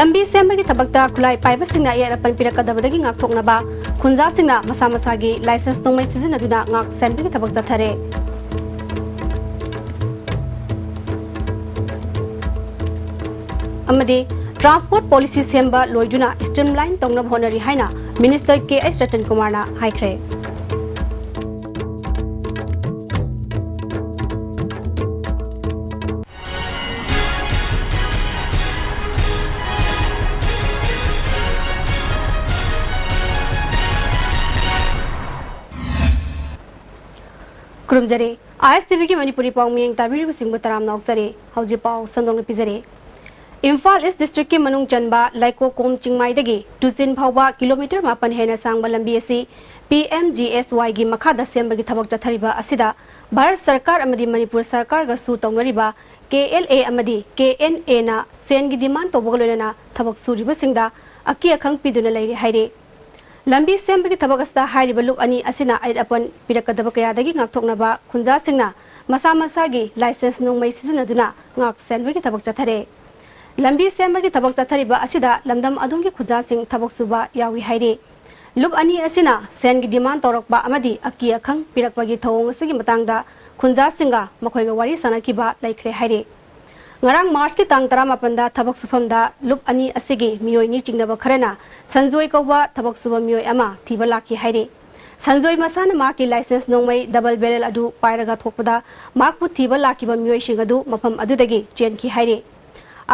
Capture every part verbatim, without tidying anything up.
ꯂꯝꯕꯤ ꯁꯦꯝꯕꯒꯤ ꯊꯕꯛꯇ ꯈꯨꯠꯂꯥꯏ ꯄꯥꯏꯕꯁꯤꯡꯅ ꯑꯌꯦꯠ ꯑꯄꯟ ꯄꯤꯔꯛꯀꯗꯕꯗꯒꯤ ꯉꯥꯛꯊꯣꯛꯅꯕ ꯈꯨꯟꯖꯥꯁꯤꯡꯅ ꯃꯁꯥ ꯃꯁꯥꯒꯤ ꯂꯥꯏꯁꯦꯟꯁ ꯅꯣꯡꯃꯩ ꯁꯤꯖꯤꯟꯅꯗꯨꯅ ꯉꯥꯛ ꯁꯦꯟꯕꯒꯤ ꯊꯕꯛ ꯆꯠꯊꯔꯦ꯫ ꯑꯃꯗꯤ transport policy ꯁꯦꯝꯕ ꯂꯣꯏꯗꯨꯅ streamline ꯇꯧꯅꯕ ꯍꯣꯠꯅꯔꯤ ꯍꯥꯏꯅ Minister ꯀꯦ ꯑꯩꯆ ꯔꯇꯟ ꯀꯨꯃꯥꯔꯅ ꯍꯥꯏꯈ꯭ꯔꯦ꯫ ꯈꯨꯔꯨꯝꯖꯔꯤ꯫ ꯑꯥꯏ ꯑꯦꯁ ꯇꯤ ꯚꯤꯒꯤ ꯃꯅꯤꯄꯨꯔꯤ ꯄꯥꯎ ꯃꯤꯠꯌꯦꯡ ꯇꯥꯕꯤꯔꯤꯕꯁꯤꯡꯕꯨ ꯇꯔꯥꯝꯅ ꯑꯣꯛꯆꯔꯤ꯫ ꯍꯧꯖꯤꯛ ꯄꯥꯎ ꯁꯟꯗꯣꯛꯅ ꯄꯤꯖꯔꯤ꯫ ꯏꯝꯐꯥꯜ ꯏꯁ ꯗꯤꯁꯇ꯭ꯔꯤꯛꯀꯤ ꯃꯅꯨꯡ ꯆꯟꯕ ꯂꯩꯀꯣꯀꯣꯝ ꯆꯤꯡꯃꯥꯏꯗꯒꯤ ꯇꯨꯆꯤꯟ ꯐꯥꯎꯕ ꯀꯤꯂꯣꯃꯤꯇꯔ ꯃꯥꯄꯟ ꯍꯦꯟꯅ ꯁꯥꯡꯕ ꯂꯝꯕꯤ ꯑꯁꯤ ꯄꯤ ꯑꯦꯝ ꯖꯤ ꯑꯦꯁ ꯋꯥꯏꯒꯤ ꯃꯈꯥꯗ ꯁꯦꯝꯕꯒꯤ ꯊꯕꯛ ꯆꯠꯊꯔꯤꯕ ꯑꯁꯤꯗ ꯚꯥꯔꯠ ꯁꯔꯀꯥꯔ ꯑꯃꯗꯤ ꯃꯅꯤꯄꯨꯔ ꯁꯔꯀꯥꯔꯒꯁꯨ ꯇꯧꯅꯔꯤꯕ ꯀꯦ ꯑꯦꯜ ꯑꯦ ꯑꯃꯗꯤ ꯀꯦ ꯑꯦꯟ ꯑꯦꯅ ꯁꯦꯟꯒꯤ demand ꯇꯧꯕꯒ ꯂꯣꯏꯅꯅ ꯊꯕꯛ ꯁꯨꯔꯤꯕꯁꯤꯡꯗ ꯑꯀꯤ ꯑꯈꯪ ꯄꯤꯗꯨꯅ ꯂꯩꯔꯦ ꯍꯥꯏꯔꯤ꯫ ꯂꯝꯕꯤ ꯁꯦꯝꯕꯒꯤ ꯊꯕꯛ ꯑꯁꯤꯗ ꯍꯥꯏꯔꯤꯕ ꯂꯨꯞ ꯑꯅꯤ ꯑꯁꯤꯅ ꯑꯌꯦꯠ ꯑꯄꯟ ꯄꯤꯔꯛꯀꯗꯕ ꯀꯌꯥꯗꯒꯤ ꯉꯥꯛꯊꯣꯛꯅꯕ ꯈꯨꯟꯖꯥꯁꯤꯡꯅ ꯃꯁꯥ ꯃꯁꯥꯒꯤ ꯂꯥꯏꯁꯦꯟꯁ ꯅꯣꯡꯃꯩ ꯁꯤꯖꯤꯟꯅꯗꯨꯅ ꯉꯥꯛ ꯁꯦꯟꯕꯒꯤ ꯊꯕꯛ ꯆꯠꯊꯔꯦ꯫ ꯂꯝꯕꯤ ꯁꯦꯝꯕꯒꯤ ꯊꯕꯛ ꯆꯠꯊꯔꯤꯕ ꯑꯁꯤꯗ ꯂꯝꯗꯝ ꯑꯗꯣꯝꯒꯤ ꯈꯨꯟꯖꯥꯁꯤꯡ ꯊꯕꯛ ꯁꯨꯕ ꯌꯥꯎꯏ ꯍꯥꯏꯔꯤ꯫ ꯂꯨꯞ ꯑꯅꯤ ꯑꯁꯤꯅ ꯁꯦꯟꯒꯤ demand ꯇꯧꯔꯛꯄ ꯑꯃꯗꯤ ꯑꯀꯤ ꯑꯈꯪ ꯄꯤꯔꯛꯄꯒꯤ ꯊꯧꯑꯣꯡ ꯑꯁꯤꯒꯤ ꯃꯇꯥꯡꯗ ꯈꯨꯟꯖꯥꯁꯤꯡꯒ ꯃꯈꯣꯏꯒ ꯋꯥꯔꯤ ꯁꯥꯅꯈꯤꯕ ꯂꯩꯈ꯭ꯔꯦ ꯍꯥꯏꯔꯤ꯫ ꯉꯔꯥꯡ ꯃꯥꯔꯆꯀꯤ ꯇꯥꯡ ꯇꯔꯥꯃꯥꯄꯟꯗ ꯊꯕꯛ ꯁꯨꯐꯝꯗ ꯂꯨꯞ ꯑꯅꯤ ꯑꯁꯤꯒꯤ ꯃꯤꯑꯣꯏꯅꯤ ꯆꯤꯡꯅꯕ ꯈꯔꯅ ꯁꯟꯖꯣꯏ ꯀꯧꯕ ꯊꯕꯛ ꯁꯨꯕ ꯃꯤꯑꯣꯏ ꯑꯃ ꯊꯤꯕ ꯂꯥꯛꯈꯤ ꯍꯥꯏꯔꯤ꯫ ꯁꯟꯖꯣꯏ ꯃꯁꯥꯅ ꯃꯍꯥꯛꯀꯤ ꯂꯥꯏꯁꯦꯟꯁ ꯅꯣꯡꯃꯩ double barrel ꯑꯗꯨ ꯄꯥꯏꯔꯒ ꯊꯣꯛꯄꯗ ꯃꯍꯥꯛꯄꯨ ꯊꯤꯕ ꯂꯥꯛꯈꯤꯕ ꯃꯤꯑꯣꯏꯁꯤꯡ ꯑꯗꯨ ꯃꯐꯝ ꯑꯗꯨꯗꯒꯤ ꯆꯦꯟꯈꯤ ꯍꯥꯏꯔꯤ꯫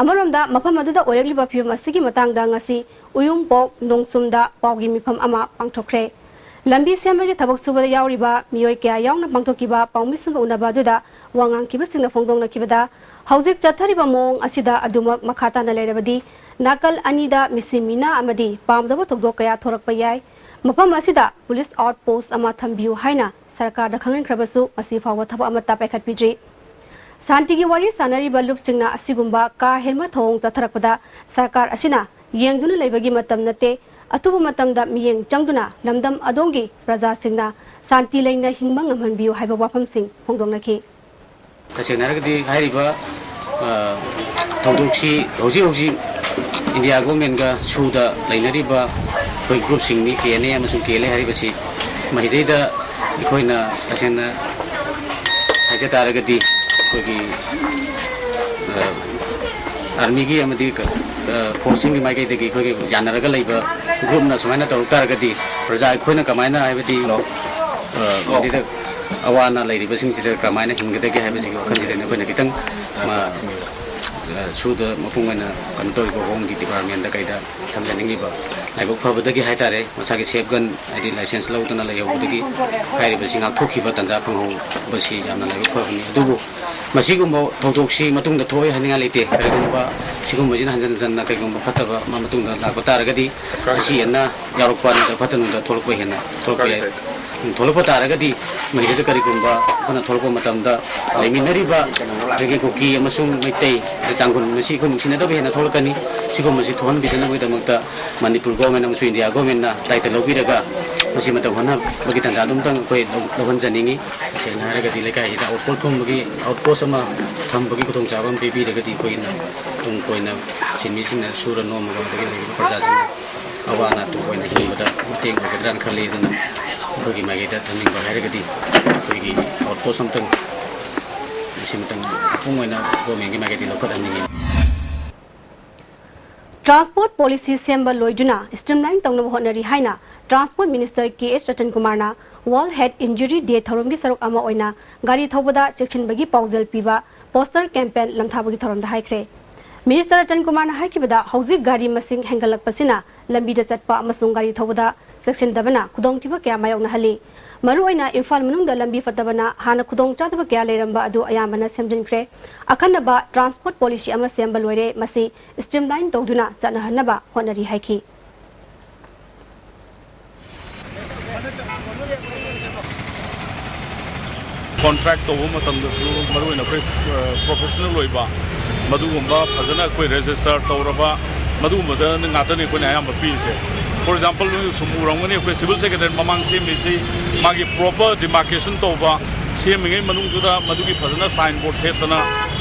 ꯑꯃꯔꯣꯝꯗ ꯃꯐꯝ ꯑꯗꯨꯗ ꯑꯣꯏꯔꯛꯂꯤꯕ ꯐꯤꯕꯝ ꯑꯁꯤꯒꯤ ꯃꯇꯥꯡꯗ ꯉꯁꯤ ꯎꯌꯨꯝꯄꯣꯛ ꯅꯣꯡꯆꯨꯝꯗ ꯄꯥꯎꯒꯤ ꯃꯤꯐꯝ ꯑꯃ ꯄꯥꯡꯊꯣꯛꯈ꯭ꯔꯦ꯫ ꯂꯝꯕꯤ ꯁꯦꯝꯕꯒꯤ ꯊꯕꯛ ꯁꯨꯕꯗ ꯌꯥꯎꯔꯤꯕ ꯃꯤꯑꯣꯏ ꯀꯌꯥ ꯌꯥꯎꯅ ꯄꯥꯡꯊꯣꯛꯈꯤꯕ ꯄꯥꯎꯃꯤꯁꯤꯡꯒ ꯎꯅꯕ ꯑꯗꯨꯗ ꯋꯥ ꯉꯥꯡꯈꯤꯕꯁꯤꯡꯅ ꯐꯣꯡꯗꯣꯛꯅꯈꯤꯕꯗ, ꯍꯧꯖꯤꯛ ꯆꯠꯊꯔꯤꯕ ꯃꯑꯣꯡ ꯑꯁꯤꯗ ꯑꯗꯨꯃꯛ ꯃꯈꯥ ꯇꯥꯅ ꯂꯩꯔꯕꯗꯤ ꯅꯥꯀꯜ ꯑꯅꯤꯗ ꯃꯤꯁꯤ ꯃꯤꯅꯥ ꯑꯃꯗꯤ ꯄꯥꯝꯗꯕ ꯊꯧꯗꯣꯛ ꯀꯌꯥ ꯊꯣꯔꯛꯄ ꯌꯥꯏ꯫ ꯃꯐꯝ ꯑꯁꯤꯗ police outpost ꯑꯃ ꯊꯝꯕꯤꯌꯨ ꯍꯥꯏꯅ ꯁꯔꯀꯥꯔꯗ ꯈꯪꯍꯟꯈ꯭ꯔꯕꯁꯨ ꯉꯁꯤ ꯐꯥꯎꯕ ꯊꯕꯛ ꯑꯃꯠꯇ ꯄꯥꯏꯈꯠꯄꯤꯗ꯭ꯔꯤ꯫ ꯁꯥꯟꯇꯤꯒꯤ ꯋꯥꯔꯤ ꯁꯥꯟꯅꯔꯤꯕ ꯂꯨꯞꯁꯤꯡꯅ ꯑꯁꯤꯒꯨꯝꯕ ꯀꯥ ꯍꯦꯟꯕ ꯊꯧꯑꯣꯡ ꯆꯠꯊꯔꯛꯄꯗ ꯁꯔꯀꯥꯔ ꯑꯁꯤꯅ ꯌꯦꯡꯗꯨꯅ ꯂꯩꯕꯒꯤ ꯃꯇꯝ ꯅꯠꯇꯦ, ꯑꯊꯨꯕ ꯃꯇꯝꯗ ꯃꯤꯠꯌꯦꯡ ꯆꯪꯗꯨꯅ ꯂꯝꯗꯝ ꯑꯗꯣꯝꯒꯤ ꯄ꯭ꯔꯖꯥꯁꯤꯡꯅ ꯁꯥꯟꯇꯤ ꯂꯩꯅ ꯍꯤꯡꯕ ꯉꯝꯍꯟꯕꯤꯌꯨ ꯍꯥꯏꯕ ꯋꯥꯐꯝꯁꯤꯡ ꯐꯣꯡꯗꯣꯛꯅꯈꯤ꯫ ꯇꯁꯦꯡꯅ ꯍꯥꯏꯔꯒꯗꯤ ꯍꯥꯏꯔꯤꯕ, ꯑ, ꯊꯧꯗꯣꯛꯁꯤ ꯍꯧꯖꯤꯛ ꯍꯧꯖꯤꯛ ꯏꯟꯗꯤꯌꯥ ꯒꯣꯔꯃꯦꯟꯒ ꯁꯨꯗ ꯂꯩꯅꯔꯤꯕ ꯑꯩꯈꯣꯏ ꯒ꯭ꯔꯨꯞꯁꯤꯡꯅꯤ, ꯀꯦ ꯑꯦꯟ ꯑꯦ ꯑꯃꯁꯨꯡ ꯀꯦ ꯑꯦꯜ ꯑꯦ ꯍꯥꯏꯔꯤꯕꯁꯤ꯫ ꯃꯁꯤꯗꯩꯗ ꯑꯩꯈꯣꯏꯅ ꯇꯁꯦꯡꯅ ꯍꯥꯏꯖ ꯇꯥꯔꯒꯗꯤ, ꯑꯩꯈꯣꯏꯒꯤ, ꯑ, ꯑꯥꯔꯃꯤꯒꯤ ꯑꯃꯗꯤ, ꯑ, ꯐꯣꯔꯁꯁꯤꯡꯒꯤ ꯃꯥꯏꯀꯩꯗꯒꯤ ꯑꯩꯈꯣꯏꯒꯤ ꯌꯥꯅꯔꯒ ꯂꯩꯕ ꯒ꯭ꯔꯨꯞꯅ ꯁꯨꯃꯥꯏꯅ ꯇꯧꯔꯛ ꯇꯥꯔꯒꯗꯤ, ꯄ꯭ꯔꯖꯥ ꯑꯩꯈꯣꯏꯅ ꯀꯃꯥꯏꯅ, ꯍꯥꯏꯕꯗꯤ, ꯑ, ꯃꯁꯤꯗ ꯑꯋꯥ ꯑꯅꯥ ꯂꯩꯔꯤꯕꯁꯤꯡꯁꯤꯗ ꯀꯃꯥꯏꯅ ꯍꯤꯡꯒꯗꯒꯦ ꯍꯥꯏꯕꯁꯤꯒꯤ ꯋꯥꯈꯜꯁꯤꯗꯅ ꯑꯩꯈꯣꯏꯅ ꯈꯤꯇꯪ, ꯑ, ꯑ, ꯁꯨꯗ ꯃꯄꯨꯡ ꯑꯣꯏꯅ ꯀꯩꯅꯣ ꯇꯧꯔꯤꯕ ꯍꯣꯝꯒꯤ ꯗꯤꯄꯥꯔꯠꯃꯦꯟꯗ ꯀꯩꯗ ꯊꯝꯖꯅꯤꯡꯉꯤꯕ ꯂꯥꯏꯕꯛ ꯐꯕꯗꯒꯤ ꯍꯥꯏꯇꯥꯔꯦ, ꯃꯁꯥꯒꯤ ꯁꯦꯐ ꯒꯟ, ꯍꯥꯏꯗꯤ ꯂꯥꯏꯁꯦꯟꯁ ꯂꯧꯗꯅ ꯂꯩꯍꯧꯕꯗꯒꯤ ꯍꯥꯏꯔꯤꯕꯁꯤ ꯉꯥꯛꯊꯣꯛꯈꯤꯕ ꯇꯥꯟꯖꯥ ꯐꯪꯍꯧꯕꯁꯤ ꯌꯥꯝꯅ ꯂꯥꯏꯕꯛ ꯐꯕꯅꯤ꯫ ꯑꯗꯨꯕꯨ ꯃꯁꯤꯒꯨꯝꯕ ꯊꯧꯗꯣꯛꯁꯤ ꯃꯇꯨꯡꯗ ꯊꯣꯛꯑꯣꯏ ꯍꯥꯏꯅꯤꯡꯉꯥꯏ ꯂꯩꯇꯦ꯫ ꯀꯔꯤꯒꯨꯝꯕ ꯁꯤꯒꯨꯝꯕꯁꯤꯅ ꯍꯟꯖꯤꯟ ꯍꯟꯖꯤꯟꯅ ꯀꯩꯒꯨꯝꯕ ꯐꯠꯇꯕ ꯑꯃ ꯃꯇꯨꯡꯗ ꯂꯥꯛꯄ ꯇꯥꯔꯒꯗꯤ, ꯑꯁꯤ ꯑꯅꯥ ꯌꯥꯎꯔꯛꯄ ꯅꯠꯇ꯭ꯔꯒ ꯐꯠꯇ ꯅꯨꯡꯗ ꯊꯣꯛꯂꯛꯄ ꯍꯦꯟꯅ ꯊꯣꯛꯂꯛꯄ ꯌꯥꯏ꯫ ꯊꯣꯛꯂꯛꯄ ꯇꯥꯔꯒꯗꯤ, ꯃꯁꯤꯗ ꯀꯔꯤꯒꯨꯝꯕ ꯑꯩꯈꯣꯏꯅ ꯊꯣꯛꯂꯛꯄ ꯃꯇꯝꯗ ꯂꯩꯃꯤꯟꯅꯔꯤꯕ ꯑꯩꯈꯣꯏꯒꯤ ꯀꯨꯀꯤ ꯑꯃꯁꯨꯡ ꯃꯩꯇꯩ, ꯑꯗꯩ ꯇꯥꯡꯈꯨꯜ, ꯃꯁꯤ ꯑꯩꯈꯣꯏ ꯅꯨꯡꯁꯤꯅꯗꯕ ꯍꯦꯟꯅ ꯊꯣꯛꯂꯛꯀꯅꯤ꯫ ꯁꯤꯒꯨꯝꯕꯁꯤ ꯊꯣꯛꯍꯟꯕꯤꯗꯅꯕꯒꯤꯗꯃꯛꯇ ꯃꯅꯤꯄꯨꯔ ꯒꯣꯔꯃꯦꯟ ꯑꯃꯁꯨꯡ ꯏꯟꯗꯤꯌꯥ ꯒꯣꯔꯃꯦꯟꯅ ꯗꯥꯏꯇ ꯂꯧꯕꯤꯔꯒ ꯃꯁꯤ ꯃꯇꯧ ꯍꯣꯠꯅꯕꯒꯤ ꯇꯥꯟꯖꯥꯗꯨ ꯑꯃꯇꯪ ꯑꯩꯈꯣꯏ ꯂꯧ-, ꯂꯧꯍꯟꯖꯅꯤꯡꯉꯤ꯫ ꯇꯁꯦꯡꯅ ꯍꯥꯏꯔꯒꯗꯤ ꯂꯩꯀꯥꯏꯁꯤꯗ ꯑꯥꯎꯠꯄꯣꯁ ꯀꯨꯝꯕꯒꯤ, ꯑꯥꯎꯠꯄꯣꯁ ꯑꯃ ꯊꯝꯕꯒꯤ ꯈꯨꯗꯣꯡꯆꯥꯕ ꯑꯃ ꯄꯤꯕꯤꯔꯒꯗꯤ ꯑꯩꯈꯣꯏꯅ ꯇꯨꯡ ꯀꯣꯏꯅ ꯁꯤꯟꯃꯤꯁꯤꯡꯅ ꯁꯨꯔ ꯅꯣꯝꯃꯒ ꯑꯗꯒꯤ ꯂꯩꯔꯤꯕ ꯄ꯭ꯔꯖꯥꯁꯤꯡꯅ ꯑꯋꯥ ꯑꯅꯥ ꯇꯨꯡ ꯀꯣꯏꯅ ꯍꯤꯡꯕꯗ ꯃꯇꯦꯡ ꯑꯣꯏꯒꯗ꯭ꯔꯥꯅ ꯈꯜꯂꯤ꯫ ꯑꯗꯨꯅ ꯑꯩꯈꯣꯏꯒꯤ ꯃꯥꯏꯀꯩꯗ ꯊꯝꯅꯤꯡꯕ ꯍꯥꯏꯔꯒꯗꯤ ꯑꯩꯈꯣꯏꯒꯤ ꯑꯥꯎꯠꯄꯣꯁ ꯑꯃꯇꯪ ꯃꯁꯤꯃꯇꯪ ꯃꯄꯨꯡ ꯑꯣꯏꯅ ꯒꯣꯔꯃꯦꯟꯒꯤ ꯃꯥꯏꯀꯩꯗꯒꯤ ꯂꯧꯈꯠꯍꯟꯅꯤꯡꯉꯤ꯫ ꯇ꯭ꯔꯥꯟꯁꯄꯣꯔꯠ ꯄꯣꯂꯤꯁꯤ ꯁꯦꯝꯕ ꯂꯣꯏꯗꯨꯅ ꯁ꯭ꯇ꯭ꯔꯤꯝꯂꯥꯏꯟ ꯇꯧꯅꯕ ꯍꯣꯠꯅꯔꯤ ꯍꯥꯏꯅ ꯇ꯭ꯔꯥꯟꯁꯄꯣꯔꯠ ꯃꯤꯅꯤꯁꯇꯔ ꯀꯦ ꯑꯦꯁ ꯔꯇꯟ ꯀꯨꯃꯥꯔꯅ ꯋꯥꯔꯜꯗ ꯍꯦꯗ ꯏꯟꯖꯨꯔꯤ ꯗꯦ ꯊꯧꯔꯝꯒꯤ ꯁꯔꯨꯛ ꯑꯃ ꯑꯣꯏꯅ ꯒꯥꯔꯤ ꯊꯧꯕꯗ ꯆꯦꯛꯁꯤꯟꯕꯒꯤ ꯄꯥꯎꯖꯦꯜ ꯄꯤꯕ ꯄꯣꯁꯇꯔ ꯀꯦꯝꯄꯦꯟ ꯂꯪꯊꯥꯕꯒꯤ ꯊꯧꯔꯝꯗ ꯍꯥꯏꯈ꯭ꯔꯦ꯫ ꯃꯤꯅꯤꯁꯇꯔ ꯔꯇꯟ ꯀꯨꯃꯥꯔꯅ ꯍꯥꯏꯈꯤꯕꯗ, ꯍꯧꯖꯤꯛ ꯒꯥꯔꯤ ꯃꯁꯤꯡ ꯍꯦꯟꯒꯠꯂꯛꯄꯁꯤꯅ ꯂꯝꯕꯤꯗ ꯆꯠꯄ ꯑꯃꯁꯨꯡ ꯒꯥꯔꯤ ꯊꯧꯕꯗ ꯆꯦꯛꯁꯤꯟꯗꯕꯅ ꯈꯨꯗꯣꯡꯊꯤꯕ ꯀꯌꯥ ꯃꯥꯌꯣꯛꯅꯍꯜꯂꯤ꯫ ꯃꯔꯨꯑꯣꯏꯅ ꯏꯝꯐꯥꯜ ꯃꯅꯨꯡꯗ ꯂꯝꯕꯤ ꯐꯠꯇꯕꯅ ꯍꯥꯟꯅ ꯈꯨꯗꯣꯡꯆꯥꯗꯕ ꯀꯌꯥ ꯂꯩꯔꯝꯕ ꯑꯗꯨ ꯑꯌꯥꯝꯕꯅ ꯁꯦꯝꯖꯤꯟꯈ꯭ꯔꯦ꯫ ꯑꯈꯟꯅꯕ ꯇ꯭ꯔꯥꯟꯁꯄꯣꯔꯠ ꯄꯣꯂꯤꯁꯤ ꯑꯃ ꯁꯦꯝꯕ ꯂꯣꯏꯔꯦ꯫ ꯃꯁꯤ ꯁ꯭ꯇ꯭ꯔꯤꯝꯂꯥꯏꯟ ꯇꯧꯗꯨꯅ ꯆꯠꯅꯍꯟꯅꯕ ꯍꯣꯠꯅꯔꯤ ꯍꯥꯏꯈꯤ꯫ ꯀꯣꯟꯇ꯭ꯔꯦꯛ ꯇꯧꯕ ꯃꯇꯝꯗꯁꯨ ꯃꯔꯨꯑꯣꯏꯅ ꯑꯩꯈꯣꯏ, ꯑ, ꯄ꯭ꯔꯣꯐꯦꯁꯅꯦꯜ ꯑꯣꯏꯕ, ꯃꯗꯨꯒꯨꯝꯕ ꯐꯖꯅ ꯑꯩꯈꯣꯏ ꯔꯦꯖꯤꯁꯇꯔ ꯇꯧꯔꯕ, ꯃꯗꯨꯒꯨꯝꯕꯗ ꯉꯥꯛꯇꯅꯤ ꯑꯩꯈꯣꯏꯅ ꯑꯌꯥꯝꯕ ꯄꯤꯔꯤꯁꯦ꯫ ꯐꯣꯔ ꯑꯦꯛꯖꯥꯝꯄꯜ, ꯅꯣꯏ ꯁꯨꯝ ꯎꯔꯝꯒꯅꯤ, ꯑꯩꯈꯣꯏ ꯁꯤꯚꯤꯜ ꯁꯦꯀ꯭ꯔꯦꯇꯔꯤ ꯃꯃꯥꯡ ꯁꯦꯝꯃꯤꯁꯤ ꯃꯥꯒꯤ ꯄ꯭ꯔꯣꯄꯔ ꯗꯤꯃꯥꯔꯀꯦꯁꯟ ꯇꯧꯕ, ꯁꯦꯝꯃꯤꯉꯩ ꯃꯅꯨꯡꯗꯨꯗ ꯃꯗꯨꯒꯤ ꯐꯖꯅ ꯁꯥꯏꯟ ꯕꯣꯔꯗ ꯊꯦꯠꯇꯅ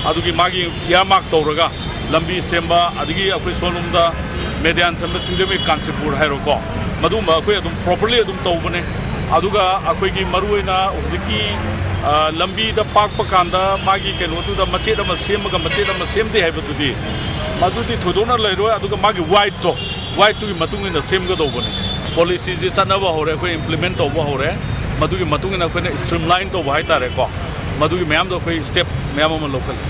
ꯑꯗꯨꯒꯤ ꯃꯥꯒꯤ ꯏꯌꯥꯔꯃꯥꯔꯛ ꯇꯧꯔꯒ ꯂꯝꯕꯤ ꯁꯦꯝꯕ, ꯑꯗꯒꯤ ꯑꯩꯈꯣꯏ ꯁꯣꯝꯂꯣꯝꯗ ꯃꯦꯗꯤꯌꯥꯟ ꯁꯦꯝꯕ, ꯁꯤꯡꯖꯃꯩ ꯀꯥꯟꯆꯤꯄꯨꯔ ꯍꯥꯏꯔꯣꯀꯣ, ꯃꯗꯨꯒꯨꯝꯕ ꯑꯩꯈꯣꯏ ꯑꯗꯨꯝ ꯄ꯭ꯔꯣꯄꯔꯂꯤ ꯑꯗꯨꯝ ꯇꯧꯕꯅꯦ꯫ ꯑꯗꯨꯒ ꯑꯩꯈꯣꯏꯒꯤ ꯃꯔꯨꯑꯣꯏꯅ ꯍꯧꯖꯤꯛꯀꯤ, ꯑ, ꯂꯝꯕꯤꯗ ꯄꯥꯛꯄ ꯀꯥꯟꯗ ꯃꯥꯒꯤ ꯀꯩꯅꯣꯗꯨꯗ ꯃꯆꯦꯠ ꯑꯃ ꯁꯦꯝꯃꯒ ꯃꯆꯦꯠ ꯑꯃ ꯁꯦꯝꯗꯦ ꯍꯥꯏꯕꯗꯨꯗꯤ, ꯃꯗꯨꯗꯤ ꯊꯣꯏꯗꯣꯛꯅ ꯂꯩꯔꯣꯏ꯫ ꯑꯗꯨꯒ ꯃꯥꯒꯤ ꯋꯥꯏꯠꯇꯣ, ꯋꯥꯏꯠꯇꯨꯒꯤ ꯃꯇꯨꯡ ꯏꯟꯅ ꯁꯦꯝꯒꯗꯧꯕꯅꯤ꯫ ꯄꯣꯂꯤꯁꯤꯁꯦ ꯆꯠꯅꯕ ꯍꯧꯔꯦ, ꯑꯩꯈꯣꯏ ꯏꯝꯄ꯭ꯂꯤꯃꯦꯟ ꯇꯧꯕ ꯍꯧꯔꯦ꯫ ꯃꯗꯨꯒꯤ ꯃꯇꯨꯡ ꯏꯟꯅ ꯑꯩꯈꯣꯏꯅ ꯁ꯭ꯇ꯭ꯔꯤꯝꯂꯥꯏꯟ ꯇꯧꯕ ꯍꯥꯏꯇꯥꯔꯦꯀꯣ, ꯃꯗꯨꯒꯤ ꯃꯌꯥꯝꯗꯣ ꯑꯩꯈꯣꯏ ꯁ꯭ꯇꯦꯞ ꯃꯌꯥꯝ ꯑꯃ ꯂꯧꯈꯠꯂꯤ꯫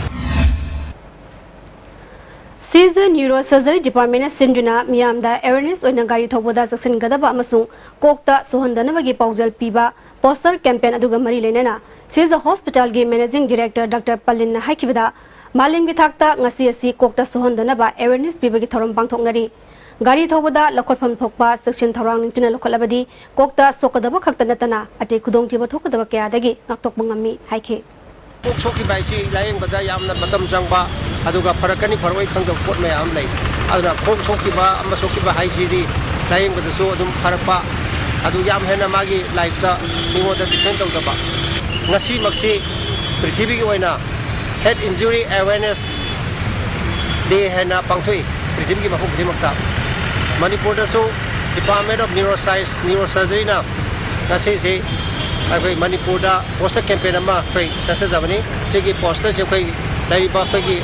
ꯁꯤꯖ ꯅ꯭ꯌꯨꯔꯣ ꯁꯔꯖꯔꯤ ꯗꯤꯄꯥꯔꯠꯃꯦꯟꯅ ꯁꯤꯟꯗꯨꯅ ꯃꯤꯌꯥꯝꯗ ꯑꯦꯋꯦꯔꯅꯦꯁ ꯑꯣꯏꯅ ꯒꯥꯔꯤ ꯊꯧꯕꯗ ꯆꯦꯛꯁꯤꯟꯒꯗꯕ ꯑꯃꯁꯨꯡ ꯀꯣꯛꯇ ꯁꯣꯛꯍꯟꯗꯅꯕꯒꯤ ꯄꯥꯎꯖꯦꯜ ꯄꯤꯕ ꯄꯣꯁꯇꯔ ꯀꯦꯝꯄꯦꯟ ꯑꯗꯨꯒ ꯃꯔꯤ ꯂꯩꯅꯅ ꯁꯤꯖ ꯍꯣꯁꯄꯤꯇꯥꯜꯒꯤ ꯃꯦꯅꯦꯖꯤꯡ ꯗꯤꯔꯦꯛꯇꯔ ꯗꯥꯛꯇꯔ ꯄꯂꯤꯟꯅ ꯍꯥꯏꯈꯤꯕꯗ, ꯃꯥꯂꯦꯝꯒꯤ ꯊꯥꯛꯇ ꯉꯁꯤ ꯑꯁꯤ ꯀꯣꯛꯇ ꯁꯣꯛꯍꯟꯗꯅꯕ ꯑꯦꯋꯦꯔꯅꯦꯁ ꯄꯤꯕꯒꯤ ꯊꯧꯔꯝ ꯄꯥꯡꯊꯣꯛꯅꯔꯤ꯫ ꯒꯥꯔꯤ ꯊꯧꯕꯗ ꯂꯧꯈꯠꯐꯝ ꯊꯣꯛꯄ ꯆꯦꯛꯁꯤꯟ ꯊꯧꯔꯥꯡ ꯅꯤꯡꯊꯤꯅ ꯂꯧꯈꯠꯂꯕꯗꯤ ꯀꯣꯛꯇ ꯁꯣꯛꯀꯗꯕ ꯈꯛꯇ ꯅꯠꯇꯅ ꯑꯇꯩ ꯈꯨꯗꯣꯡꯊꯤꯕ ꯊꯣꯛꯀꯗꯕ ꯀꯌꯥꯗꯒꯤ ꯉꯥꯛꯊꯣꯛꯄ ꯉꯝꯃꯤ ꯍꯥꯏꯈꯤ꯫ ꯀꯣꯛ ꯁꯣꯛꯈꯤꯕ ꯍꯥꯏꯁꯤ ꯂꯥꯏꯌꯦꯡꯕꯗ ꯌꯥꯝꯅ ꯃꯇꯝ ꯆꯪꯕ, ꯑꯗꯨꯒ ꯐꯔꯛꯀꯅꯤ ꯐꯔꯛꯑꯣꯏ ꯈꯪꯗꯕ ꯄꯣꯠ ꯃꯌꯥꯝ ꯑꯃ ꯂꯩ꯫ ꯑꯗꯨꯅ ꯈꯣꯡ ꯁꯣꯛꯈꯤꯕ ꯑꯃ ꯁꯣꯛꯈꯤꯕ ꯍꯥꯏꯁꯤꯗꯤ ꯂꯥꯏꯌꯦꯡꯕꯗꯁꯨ ꯑꯗꯨꯝ ꯐꯔꯛꯄ, ꯑꯗꯨ ꯌꯥꯝ ꯍꯦꯟꯅ ꯃꯥꯒꯤ ꯂꯥꯏꯐꯇ ꯃꯤꯉꯣꯟꯗ ꯗꯤꯄꯦꯟ ꯇꯧꯗꯕ꯫ ꯉꯁꯤꯃꯛꯁꯤ ꯄ꯭ꯔꯤꯊꯤꯕꯤꯒꯤ ꯑꯣꯏꯅ ꯍꯦꯗ ꯏꯟꯖꯨꯔꯤ ꯑꯦꯋꯦꯔꯅꯦꯁ ꯗꯦ ꯍꯥꯏꯅ ꯄꯥꯡꯊꯣꯛꯏ ꯄ꯭ꯔꯤꯊꯤꯕꯤꯒꯤ ꯃꯐꯝ ꯈꯨꯗꯤꯡꯃꯛꯇ꯫ ꯃꯅꯤꯄꯨꯔꯗꯁꯨ Department of Neuroscience, Neurosurgeryꯅ ꯉꯁꯤꯁꯤ ꯑꯩꯈꯣꯏ ꯃꯅꯤꯄꯨꯔꯗ ꯄꯣꯁꯇꯔ ꯀꯦꯝꯄꯦꯟ ꯑꯃ ꯑꯩꯈꯣꯏ ꯆꯠꯆꯖꯕꯅꯤ꯫ ꯁꯤꯒꯤ ꯄꯣꯁꯇꯔꯁꯤ ꯑꯩꯈꯣꯏ ꯂꯩꯔꯤꯕ ꯑꯩꯈꯣꯏꯒꯤ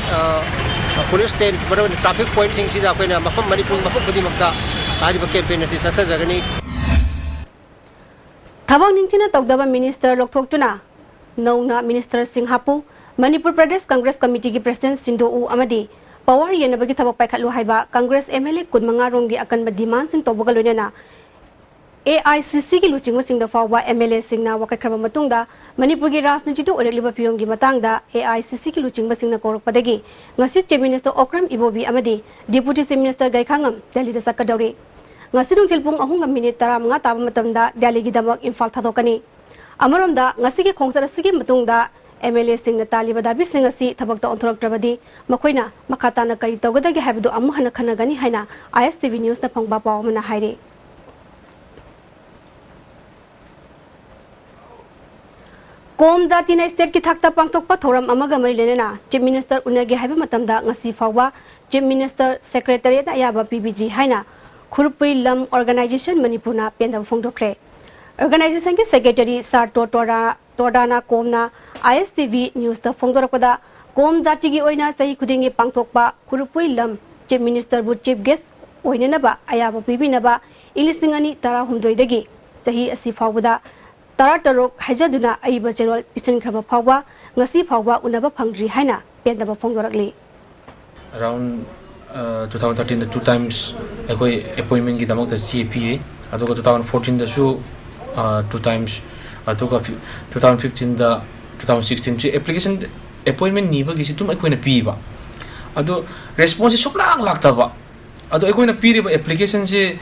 ꯄꯨꯂꯤꯁ ꯁ꯭ꯇꯦꯟ, ꯃꯔꯨꯑꯣꯏꯅ ꯇ꯭ꯔꯥꯐꯤꯛ ꯄꯣꯏꯟꯠꯁꯤꯡꯁꯤꯗ ꯑꯩꯈꯣꯏꯅ ꯃꯐꯝ, ꯃꯅꯤꯄꯨꯔꯒꯤ ꯃꯐꯝ ꯈꯨꯗꯤꯡꯃꯛꯇ ꯍꯥꯏꯔꯤꯕ ꯀꯦꯝꯄꯦꯟ ꯑꯁꯤ ꯆꯠꯊꯖꯒꯅꯤ꯫ ꯊꯕꯛ ꯅꯤꯡꯊꯤꯅ ꯇꯧꯗꯕ ꯃꯤꯅꯤꯁꯇꯔ ꯂꯧꯊꯣꯛꯇꯨꯅ ꯅꯧꯅ ꯃꯤꯅꯤꯁꯇꯔꯁꯤꯡ ꯍꯥꯞꯄꯨ, ꯃꯅꯤꯄꯨꯔ ꯄ꯭ꯔꯗꯦꯁ ꯀꯪꯒ꯭ꯔꯦꯁ ꯀꯃꯤꯇꯤꯒꯤ ꯄ꯭ꯔꯁꯤꯗꯦꯟꯠ ꯁꯤꯟꯗꯣꯛꯎ ꯑꯃꯗꯤ ꯄꯋꯥꯔ ꯌꯦꯟꯅꯕꯒꯤ ꯊꯕꯛ ꯄꯥꯏꯈꯠꯂꯨ ꯍꯥꯏꯕ ꯀꯪꯒ꯭ꯔꯦꯁ ꯑꯦꯝ ꯑꯦꯜ ꯑꯦ ꯀꯨꯟꯃꯉꯥ ꯔꯣꯝꯒꯤ ꯑꯀꯟꯕ ꯗꯤꯃꯥꯟꯁꯤꯡ ꯇꯧꯕꯒ ꯂꯣꯏꯅꯅ ꯑꯦ ꯑꯥꯏ ꯁꯤ ꯁꯤꯒꯤ ꯂꯨꯆꯤꯡꯕꯁꯤꯡꯗ ꯐꯥꯎꯕ ꯑꯦꯝ ꯑꯦꯜ ꯑꯦꯁꯤꯡꯅ ꯋꯥꯀꯠꯈ꯭ꯔꯕ ꯃꯇꯨꯡꯗ ꯃꯅꯤꯄꯨꯔꯒꯤ ꯔꯥꯖꯅꯤꯇꯤꯗ ꯑꯣꯏꯔꯛꯂꯤꯕ ꯐꯤꯕꯝꯒꯤ ꯃꯇꯥꯡꯗ ꯑꯦ ꯑꯥꯏ ꯁꯤ ꯁꯤꯒꯤ ꯂꯨꯆꯤꯡꯕꯁꯤꯡꯅ ꯀꯧꯔꯛꯄꯗꯒꯤ ꯉꯁꯤ ꯆꯤꯐ ꯃꯤꯅꯤꯁꯇꯔ ꯑꯣꯀ꯭ꯔꯝ ꯏꯕꯣꯕꯤ ꯑꯃꯗꯤ ꯗꯤꯄꯨꯇꯤ ꯆꯤꯐ ꯃꯤꯅꯤꯁꯇꯔ ꯒꯩꯈꯥꯉꯝ ꯗꯦꯜꯂꯤꯗ ꯆꯠꯀꯗꯧꯔꯤ꯫ ꯉꯁꯤ ꯅꯨꯡꯊꯤꯜ ꯄꯨꯡ ꯑꯍꯨꯝꯒ ꯃꯤꯅꯤꯠ ꯇꯔꯥꯃꯉꯥ ꯇꯥꯕ ꯃꯇꯝꯗ ꯗꯦꯜꯂꯤꯒꯤꯗꯃꯛ ꯏꯝꯐꯥꯜ ꯊꯥꯗꯣꯛꯀꯅꯤ꯫ ꯑꯃꯔꯣꯝꯗ ꯉꯁꯤꯒꯤ ꯈꯣꯡꯆꯠ ꯑꯁꯤꯒꯤ ꯃꯇꯨꯡꯗ ꯑꯦꯝ ꯑꯦꯜ ꯑꯦꯁꯤꯡꯅ ꯇꯥꯜꯂꯤꯕ ꯗꯥꯕꯤꯁꯤꯡ ꯑꯁꯤ ꯊꯕꯛꯇ ꯑꯣꯟꯊꯣꯔꯛꯇ꯭ꯔꯕꯗꯤ ꯃꯈꯣꯏꯅ ꯃꯈꯥ ꯇꯥꯅ ꯀꯔꯤ ꯇꯧꯒꯗꯒꯦ ꯍꯥꯏꯕꯗꯨ ꯑꯃꯨꯛ ꯍꯟꯅ ꯈꯟꯅꯒꯅꯤ ꯍꯥꯏꯅ ꯑꯥꯏ ꯑꯦꯁ ꯇꯤ ꯚꯤ ꯅ꯭ꯌꯨꯁꯅ ꯐꯪꯕ ꯄꯥꯎ ꯑꯃꯅ ꯍꯥꯏꯔꯤ꯫ ꯀꯣꯝ ꯖꯥꯇꯤꯅ ꯁ꯭ꯇꯦꯠꯀꯤ ꯊꯥꯛꯇ ꯄꯥꯡꯊꯣꯛꯄ ꯊꯧꯔꯝ ꯑꯃꯒ ꯃꯔꯤ ꯂꯩꯅꯅ ꯆꯤꯐ ꯃꯤꯅꯤꯁꯇꯔ ꯎꯅꯒꯦ ꯍꯥꯏꯕ ꯃꯇꯝꯗ ꯉꯁꯤ ꯐꯥꯎꯕ ꯆꯤꯐ ꯃꯤꯅꯤꯁꯇꯔ, ꯁꯦꯀ꯭ꯔꯦꯇꯔꯤꯌꯦꯠꯅ ꯑꯌꯥꯕ ꯄꯤꯕꯤꯗ꯭ꯔꯤ ꯍꯥꯏꯅ ꯈꯨꯔꯨꯄꯨꯏ ꯂꯝ ꯑꯣꯔꯒꯅꯥꯏꯖꯦꯁꯟ ꯃꯅꯤꯄꯨꯔꯅ ꯄꯦꯟꯗꯕ ꯐꯣꯡꯗꯣꯛꯈ꯭ꯔꯦ꯫ ꯑꯣꯔꯒꯅꯥꯏꯖꯦꯁꯟꯒꯤ ꯁꯦꯀ꯭ꯔꯦꯇꯔꯤ ꯁꯥꯔ ꯇꯣꯇꯣꯔꯥ ꯇꯣꯔꯗꯥꯅ ꯀꯣꯝꯅ ꯑꯥꯏ ꯑꯦꯁ ꯇꯤ ꯚꯤ ꯅ꯭ꯌꯨꯁꯇ ꯐꯣꯡꯗꯣꯔꯛꯄꯗ, ꯀꯣꯝ ꯖꯥꯇꯤꯒꯤ ꯑꯣꯏꯅ ꯆꯍꯤ ꯈꯨꯗꯤꯡꯒꯤ ꯄꯥꯡꯊꯣꯛꯄ ꯈꯨꯔꯨꯄꯨꯏ ꯂꯝ ꯆꯤꯐ ꯃꯤꯅꯤꯁꯇꯔꯕꯨ ꯆꯤꯐ ꯒꯦꯁ ꯑꯣꯏꯅꯅꯕ ꯑꯌꯥꯕ ꯄꯤꯕꯤꯅꯕ ꯏꯪ ꯂꯤꯁꯤꯡ ꯑꯅꯤ ꯇꯔꯥꯍꯨꯝꯗꯣꯏꯗꯒꯤ ꯆꯍꯤ ꯑꯁꯤ ꯐꯥꯎꯕꯗ ꯇꯔꯥꯇꯔꯨꯛ ꯍꯥꯏꯖꯗꯨꯅ ꯑꯏꯕ ꯆꯦꯔꯣꯜ ꯄꯤꯁꯤꯟꯈ꯭ꯔꯕ ꯐꯥꯎꯕ ꯉꯁꯤ ꯐꯥꯎꯕ ꯎꯅꯕ ꯐꯪꯗ꯭ꯔꯤ ꯍꯥꯏꯅ ꯄꯦꯟꯗꯕ ꯐꯣꯡꯗꯣꯔꯛꯂꯤ꯫ Around two thousand thirteen two times ꯑꯩꯈꯣꯏ ꯑꯦꯄꯣꯏꯟꯃꯦꯟꯒꯤꯗꯃꯛꯇ ꯆꯦ ꯄꯤꯌꯦ꯫ ꯑꯗꯨꯒ two thousand fourteenꯗꯁꯨ two times, ꯑꯗꯨꯒ two thousand fifteenꯗ, two thousand sixteenꯁꯤ ꯑꯦꯄ꯭ꯂꯤꯀꯦꯁꯟ ꯑꯦꯄꯣꯏꯟꯃꯦꯟ ꯅꯤꯕꯒꯤꯁꯤ ꯑꯗꯨꯝ ꯑꯩꯈꯣꯏꯅ ꯄꯤꯕ꯫ ꯑꯗꯣ ꯔꯦꯁꯄꯣꯟꯁꯁꯤ ꯁꯨꯡꯂꯥꯛ ꯂꯥꯛꯇꯕ꯫ ꯑꯗꯣ ꯑꯩꯈꯣꯏꯅ ꯄꯤꯔꯤꯕ ꯑꯦꯄ꯭ꯂꯤꯀꯦꯁꯟꯁꯦ,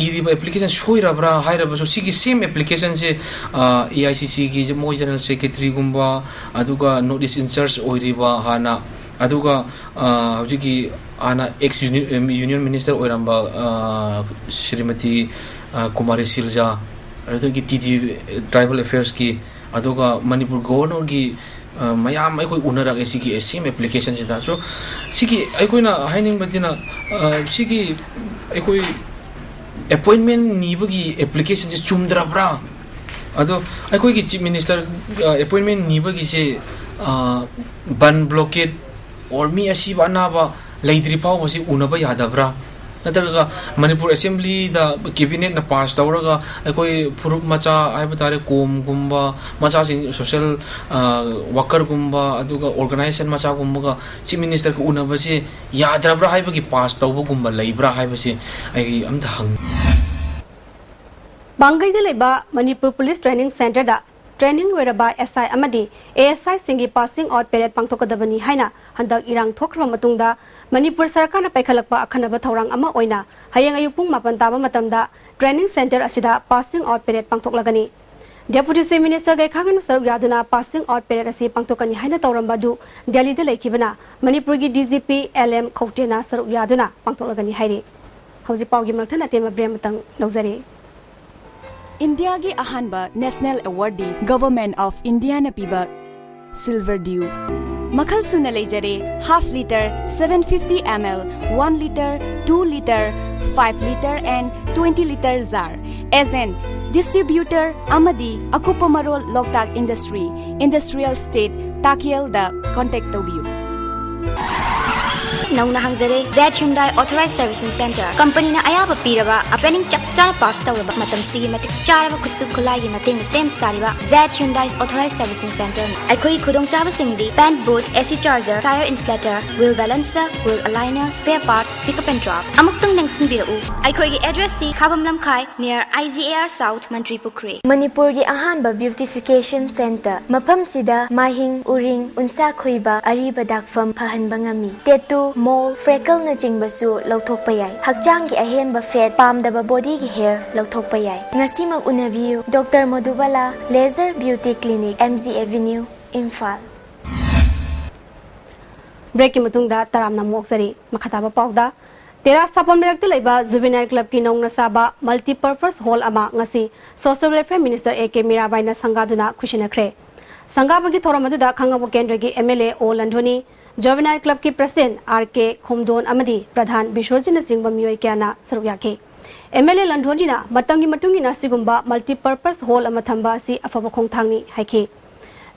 ꯏꯔꯤꯕ ꯑꯦꯄ꯭ꯂꯤꯀꯦꯁꯟ ꯁꯣꯏꯔꯕ꯭ꯔꯥ ꯍꯥꯏꯔꯕꯁꯨ, ꯁꯤꯒꯤ ꯁꯦꯝ ꯑꯦꯄ꯭ꯂꯤꯀꯦꯁꯟꯁꯦ ꯑꯦ ꯑꯥꯏ ꯁꯤ ꯁꯤꯒꯤ ꯃꯣꯏ ꯖꯦꯅꯔꯦꯜ ꯁꯦꯀ꯭ꯔꯦꯇꯔꯤꯒꯨꯝꯕ, ꯑꯗꯨꯒ ꯅꯣꯔꯠ ꯏꯁ ꯏꯟꯆꯥꯔꯖ ꯑꯣꯏꯔꯤꯕ ꯍꯥꯟꯅ, ꯑꯗꯨꯒ ꯍꯧꯖꯤꯛꯀꯤ ꯍꯥꯟꯅ ꯑꯦꯛꯁ ꯌꯨꯅꯤꯌꯟ ꯃꯤꯅꯤꯁꯇꯔ ꯑꯣꯏꯔꯝꯕ ꯁ꯭ꯔꯤꯃꯇꯤ ꯀꯨꯃꯥꯔꯤ ꯁꯤꯜꯖꯥ, ꯑꯗꯨꯗꯒꯤ ꯇꯤ ꯗꯤ ꯇ꯭ꯔꯥꯏꯕꯦꯜ ꯑꯦꯐꯤꯌꯔꯁꯀꯤ, ꯑꯗꯨꯒ ꯃꯅꯤꯄꯨꯔ ꯒꯣꯕꯔꯅꯔꯒꯤ ꯃꯌꯥꯝ ꯑꯩꯈꯣꯏ ꯎꯅꯔꯛꯑꯦ ꯁꯤꯒꯤ ꯁꯦꯝ ꯑꯦꯄ꯭ꯂꯤꯀꯦꯁꯟꯁꯤꯗ꯫ So ꯁꯤꯒꯤ ꯑꯩꯈꯣꯏꯅ ꯍꯥꯏꯅꯤꯡꯕꯗꯤꯅ, ꯁꯤꯒꯤ ꯑꯩꯈꯣꯏ ꯑꯦꯄꯣꯏꯟꯃꯦꯟ ꯅꯤꯕꯒꯤ ꯑꯦꯄ꯭ꯂꯤꯀꯦꯁꯟꯁꯦ ꯆꯨꯝꯗ꯭ꯔꯕ꯭ꯔꯥ? ꯑꯗꯣ ꯑꯩꯈꯣꯏꯒꯤ ꯆꯤꯐ ꯃꯤꯅꯤꯁꯇꯔ ꯑꯦꯄꯣꯏꯟꯃꯦꯟ ꯅꯤꯕꯒꯤꯁꯦ ꯕꯟ ꯕ꯭ꯂꯣꯀꯦꯠ ꯑꯣꯔ ꯃꯤ ꯑꯁꯤꯕ ꯑꯅꯥꯕ ꯂꯩꯇ꯭ꯔꯤ ꯐꯥꯎꯕꯁꯤ ꯎꯅꯕ ꯌꯥꯗꯕ꯭ꯔꯥ? ꯅꯠꯇ꯭ꯔꯒ ꯃꯅꯤꯄꯨꯔ ꯑꯦꯁꯦꯝꯕ꯭ꯂꯤꯗ ꯀꯦꯕꯤꯅꯦꯠꯅ ꯄꯥꯁ ꯇꯧꯔꯒ ꯑꯩꯈꯣꯏ ꯐꯨꯔꯨꯞ ꯃꯆꯥ ꯍꯥꯏꯕ ꯇꯥꯔꯦ, ꯀꯣꯝꯒꯨꯝꯕ, ꯃꯆꯥꯁꯤꯡ, ꯁꯣꯁꯦꯜ ꯋꯥꯀꯔꯒꯨꯝꯕ, ꯑꯗꯨꯒ ꯑꯣꯔꯒꯅꯥꯏꯖꯦꯁꯟ ꯃꯆꯥꯒꯨꯝꯕꯒ ꯆꯤꯐ ꯃꯤꯅꯤꯁꯇꯔꯒ ꯎꯅꯕꯁꯦ ꯌꯥꯗ꯭ꯔꯕ꯭ꯔꯥ ꯍꯥꯏꯕꯒꯤ ꯄꯥꯁ ꯇꯧꯕꯒꯨꯝꯕ ꯂꯩꯕ꯭ꯔꯥ ꯍꯥꯏꯕꯁꯦ ꯑꯩ ꯑꯝꯇ ꯍꯪ꯫ ꯄꯥꯡꯒꯩꯗ ꯂꯩꯕ ꯃꯅꯤꯄꯨꯔ ꯄꯨꯂꯤꯁ ꯇ꯭ꯔꯦꯅꯤꯡ ꯁꯦꯟꯇꯔꯗ ꯇ꯭ꯔꯦꯅꯤꯡ ꯂꯣꯏꯔꯕ ꯑꯦꯁ ꯑꯥꯏ ꯑꯃꯗꯤ ꯑꯦ ꯑꯦꯁ ꯑꯥꯏꯁꯤꯡꯒꯤ ꯄꯥꯁꯤꯡ ꯑꯥꯎꯠ ꯄꯦꯔꯦꯗ ꯄꯥꯡꯊꯣꯛꯀꯗꯕꯅꯤ ꯍꯥꯏꯅ ꯍꯟꯗꯛ ꯏꯔꯥꯡ ꯊꯣꯛꯈ꯭ꯔꯕ ꯃꯇꯨꯡꯗ ꯃꯅꯤꯄꯨꯔ ꯁꯔꯀꯥꯔꯅ ꯄꯥꯏꯈꯠꯂꯛꯄ ꯑꯈꯟꯅꯕ ꯊꯧꯔꯥꯡ ꯑꯃ ꯑꯣꯏꯅ ꯍꯌꯦꯡ ꯑꯌꯨꯛ ꯄꯨꯡ ꯃꯥꯄꯟ ꯇꯥꯕ ꯃꯇꯝꯗ ꯇ꯭ꯔꯦꯅꯤꯡ ꯁꯦꯟꯇꯔ ꯑꯁꯤꯗ ꯄꯥꯁꯤꯡ ꯑꯥꯎꯠ ꯄꯦꯔꯦꯗ ꯄꯥꯡꯊꯣꯛꯂꯒꯅꯤ꯫ ꯗꯦꯄꯨꯇꯤ ꯆꯤꯐ ꯃꯤꯅꯤꯁꯇꯔ ꯒꯩꯈꯥꯡꯉꯅ ꯁꯔꯨꯛ ꯌꯥꯗꯨꯅ ꯄꯥꯁꯤꯡ ꯑꯥꯎꯠ ꯄꯦꯔꯦꯗ ꯑꯁꯤ ꯄꯥꯡꯊꯣꯛꯀꯅꯤ ꯍꯥꯏꯅ ꯇꯧꯔꯝꯕ ꯑꯗꯨ ꯗꯦꯜꯂꯤꯗ ꯂꯩꯈꯤꯕꯅ ꯃꯅꯤꯄꯨꯔꯒꯤ D G P L M ꯈꯧꯇꯦꯅ ꯁꯔꯨꯛ ꯌꯥꯗꯨꯅ ꯄꯥꯡꯊꯣꯛꯂꯒꯅꯤ ꯍꯥꯏꯔꯤ꯫ ꯍꯧꯖꯤꯛ ꯄꯥꯎꯒꯤ ꯃꯔꯛꯇ ꯑꯇꯦꯟꯕ ꯕ꯭ꯔꯦꯛ ꯑꯃꯇꯪ ꯂꯧꯖꯔꯤ꯫ ꯏꯟꯗꯤꯌꯥꯒꯤ ꯑꯍꯥꯟꯕ ꯅꯦꯁꯅꯦꯜ ꯑꯦꯋꯥꯔꯗꯤ ꯒꯚꯔꯟꯃꯦꯟꯠ ꯑꯣꯐ ꯏꯟꯗꯤꯌꯥꯅ ꯄꯤꯕ ꯁꯤꯜꯚꯔ ꯗ꯭ꯌꯨ꯫ ꯃꯈꯜ ꯁꯨꯅ ꯂꯩꯖꯔꯦ: half litre, seven fifty ml, one litre, two litre, five litre and twenty litre jar꯫ Agent, distributor ꯑꯃꯗꯤ ꯑꯀꯨꯞꯄ ꯃꯔꯣꯜ ꯂꯣꯛꯇꯥꯛ ꯏꯟꯗꯁꯇ꯭ꯔꯤ, ꯏꯟꯗꯁꯇ꯭ꯔꯤꯌꯦꯜ ꯁ꯭ꯇꯦꯠ, ꯇꯥꯀꯦꯜꯗ ꯀꯣꯟꯇꯦꯛ ꯇꯧꯕꯤꯌꯨ꯫ ꯅꯧꯅ ꯍꯥꯡꯖꯔꯦ Z Hyundai authorised servicing centre. ꯀꯝꯄꯅꯤꯅ ꯑꯌꯥꯕ ꯄꯤꯔꯕ, ꯇ꯭ꯔꯦꯅꯤꯡ ꯆꯞ ꯆꯥꯅ ꯄꯥꯁ ꯇꯧꯔꯕ, ꯃꯇꯝꯁꯤꯒꯤ ꯃꯇꯤꯛ ꯆꯥꯔꯕ ꯈꯨꯠꯁꯨ ꯈꯨꯠꯂꯥꯏꯒꯤ ꯃꯇꯦꯡꯅ ꯁꯦꯝ ꯁꯥꯔꯤꯕ ꯖꯦꯠ ꯍ꯭ꯌꯨꯟꯗꯥꯏ ꯑꯣꯊꯣꯔꯥꯏꯖ ꯁꯔꯚꯤꯁꯤꯡ ꯁꯦꯟꯇꯔꯅꯤ꯫ ꯑꯩꯈꯣꯏꯒꯤ ꯈꯨꯗꯣꯡꯆꯥꯕꯁꯤꯡꯗꯤ paint booth, A C charger, tyre inflator, wheel balancer, wheel aligner, spare parts, pick up and drop. ꯑꯃꯨꯛꯇꯪ ꯅꯤꯡꯁꯤꯡꯕꯤꯔꯛꯎ, ꯑꯩꯈꯣꯏꯒꯤ ꯑꯦꯗ꯭ꯔꯦꯁꯇꯤ ꯈꯥꯕꯝ ꯂꯝꯈꯥꯏ, near I G A R South, ꯃꯟꯇ꯭ꯔꯤ ꯄꯨꯈ꯭ꯔꯤ꯫ ꯃꯅꯤꯄꯨꯔꯒꯤ ꯑꯍꯥꯟꯕ ꯕ꯭ꯌꯨꯇꯤꯐꯤꯀꯦꯁꯟ ꯁꯦꯟꯇꯔ꯫ ꯃꯐꯝꯁꯤꯗ ꯃꯥꯏꯍꯤꯡ, ꯎꯔꯤꯡ, ꯎꯟꯁꯥ ꯈꯣꯏꯕ, ꯑꯔꯤꯕ ꯗꯥꯛꯐꯝ ꯐꯍꯟꯕ ꯉꯝꯃꯤ꯫ ꯇꯦꯇꯨ, ꯃꯣꯜ, ꯐ꯭ꯔꯦꯀꯜꯅꯆꯤꯡꯕꯁꯨ ꯂꯧꯊꯣꯛꯄ ꯌꯥꯏ꯫ ꯍꯛꯆꯥꯡꯒꯤ ꯑꯍꯦꯟꯕ ꯐꯦꯠ, ꯄꯥꯝꯗꯕ ꯕꯣꯗꯤꯒꯤ ꯍꯦꯌꯔ ꯂꯧꯊꯣꯛꯄ ꯌꯥꯏ꯫ ꯉꯁꯤꯃꯛ ꯎꯅꯕꯤꯌꯨ, doctor Modubala laser beauty clinic, M G avenue, Imphal. ꯕ꯭ꯔꯦꯛꯀꯤ ꯃꯇꯨꯡꯗ ꯇꯔꯥꯝꯅ ꯑꯃꯨꯛ ꯑꯣꯛꯆꯔꯤ꯫ ꯃꯈꯥ ꯇꯥꯕ ꯄꯥꯎꯗ, ꯇꯦꯔꯥ ꯁꯥꯄꯣꯟ ꯃꯔꯛꯇ ꯂꯩꯕ ꯖꯨꯕꯦꯅꯥꯏꯜ ꯀ꯭ꯂꯕꯀꯤ ꯅꯧꯅ ꯁꯥꯕ ꯃꯜꯇꯤꯄꯔꯄꯁ ꯍꯣꯜ ꯑꯃ ꯉꯁꯤ social welfare minister A K ꯃꯤꯔꯥꯕꯥꯏꯅ ꯁꯪꯒꯥꯗꯨꯅ ꯈꯨꯠꯁꯤꯟꯅꯈ꯭ꯔꯦ꯫ ꯁꯪꯒꯥꯕꯒꯤ ꯊꯧꯔꯝ ꯑꯗꯨꯗ ꯈꯥꯡꯉꯕꯣꯛ ꯀꯦꯟꯗ꯭ꯔꯒꯤ ꯑꯦꯝ ꯑꯦꯜ ꯑꯦ ꯑꯣ ꯂꯟꯊꯣꯅꯤ, ꯖꯨꯕꯦꯅꯥꯏꯜ ꯀ꯭ꯂꯕꯀꯤ ꯄ꯭ꯔꯁꯤꯗꯦꯟꯠ ꯑꯥꯔ ꯀꯦ ꯈꯣꯝꯗꯣꯟ ꯑꯃꯗꯤ ꯄ꯭ꯔꯙꯥꯟ ꯕꯤꯁ꯭ꯋꯖꯤꯠꯅꯆꯤꯡꯕ ꯃꯤꯑꯣꯏ ꯀꯌꯥꯅ ꯁꯔꯨꯛ ꯌꯥꯈꯤ꯫ ꯑꯦꯝ ꯑꯦꯜ ꯑꯦ ꯂꯟꯊꯣꯟꯖꯤꯅ ꯃꯇꯝꯒꯤ ꯃꯇꯨꯡ ꯏꯟꯅ ꯑꯁꯤꯒꯨꯝꯕ ꯃꯜꯇꯤꯄꯔꯄꯁ ꯍꯣꯜ ꯑꯃ ꯊꯝꯕ ꯑꯁꯤ ꯑꯐꯕ ꯈꯣꯡꯊꯥꯡꯅꯤ ꯍꯥꯏꯈꯤ꯫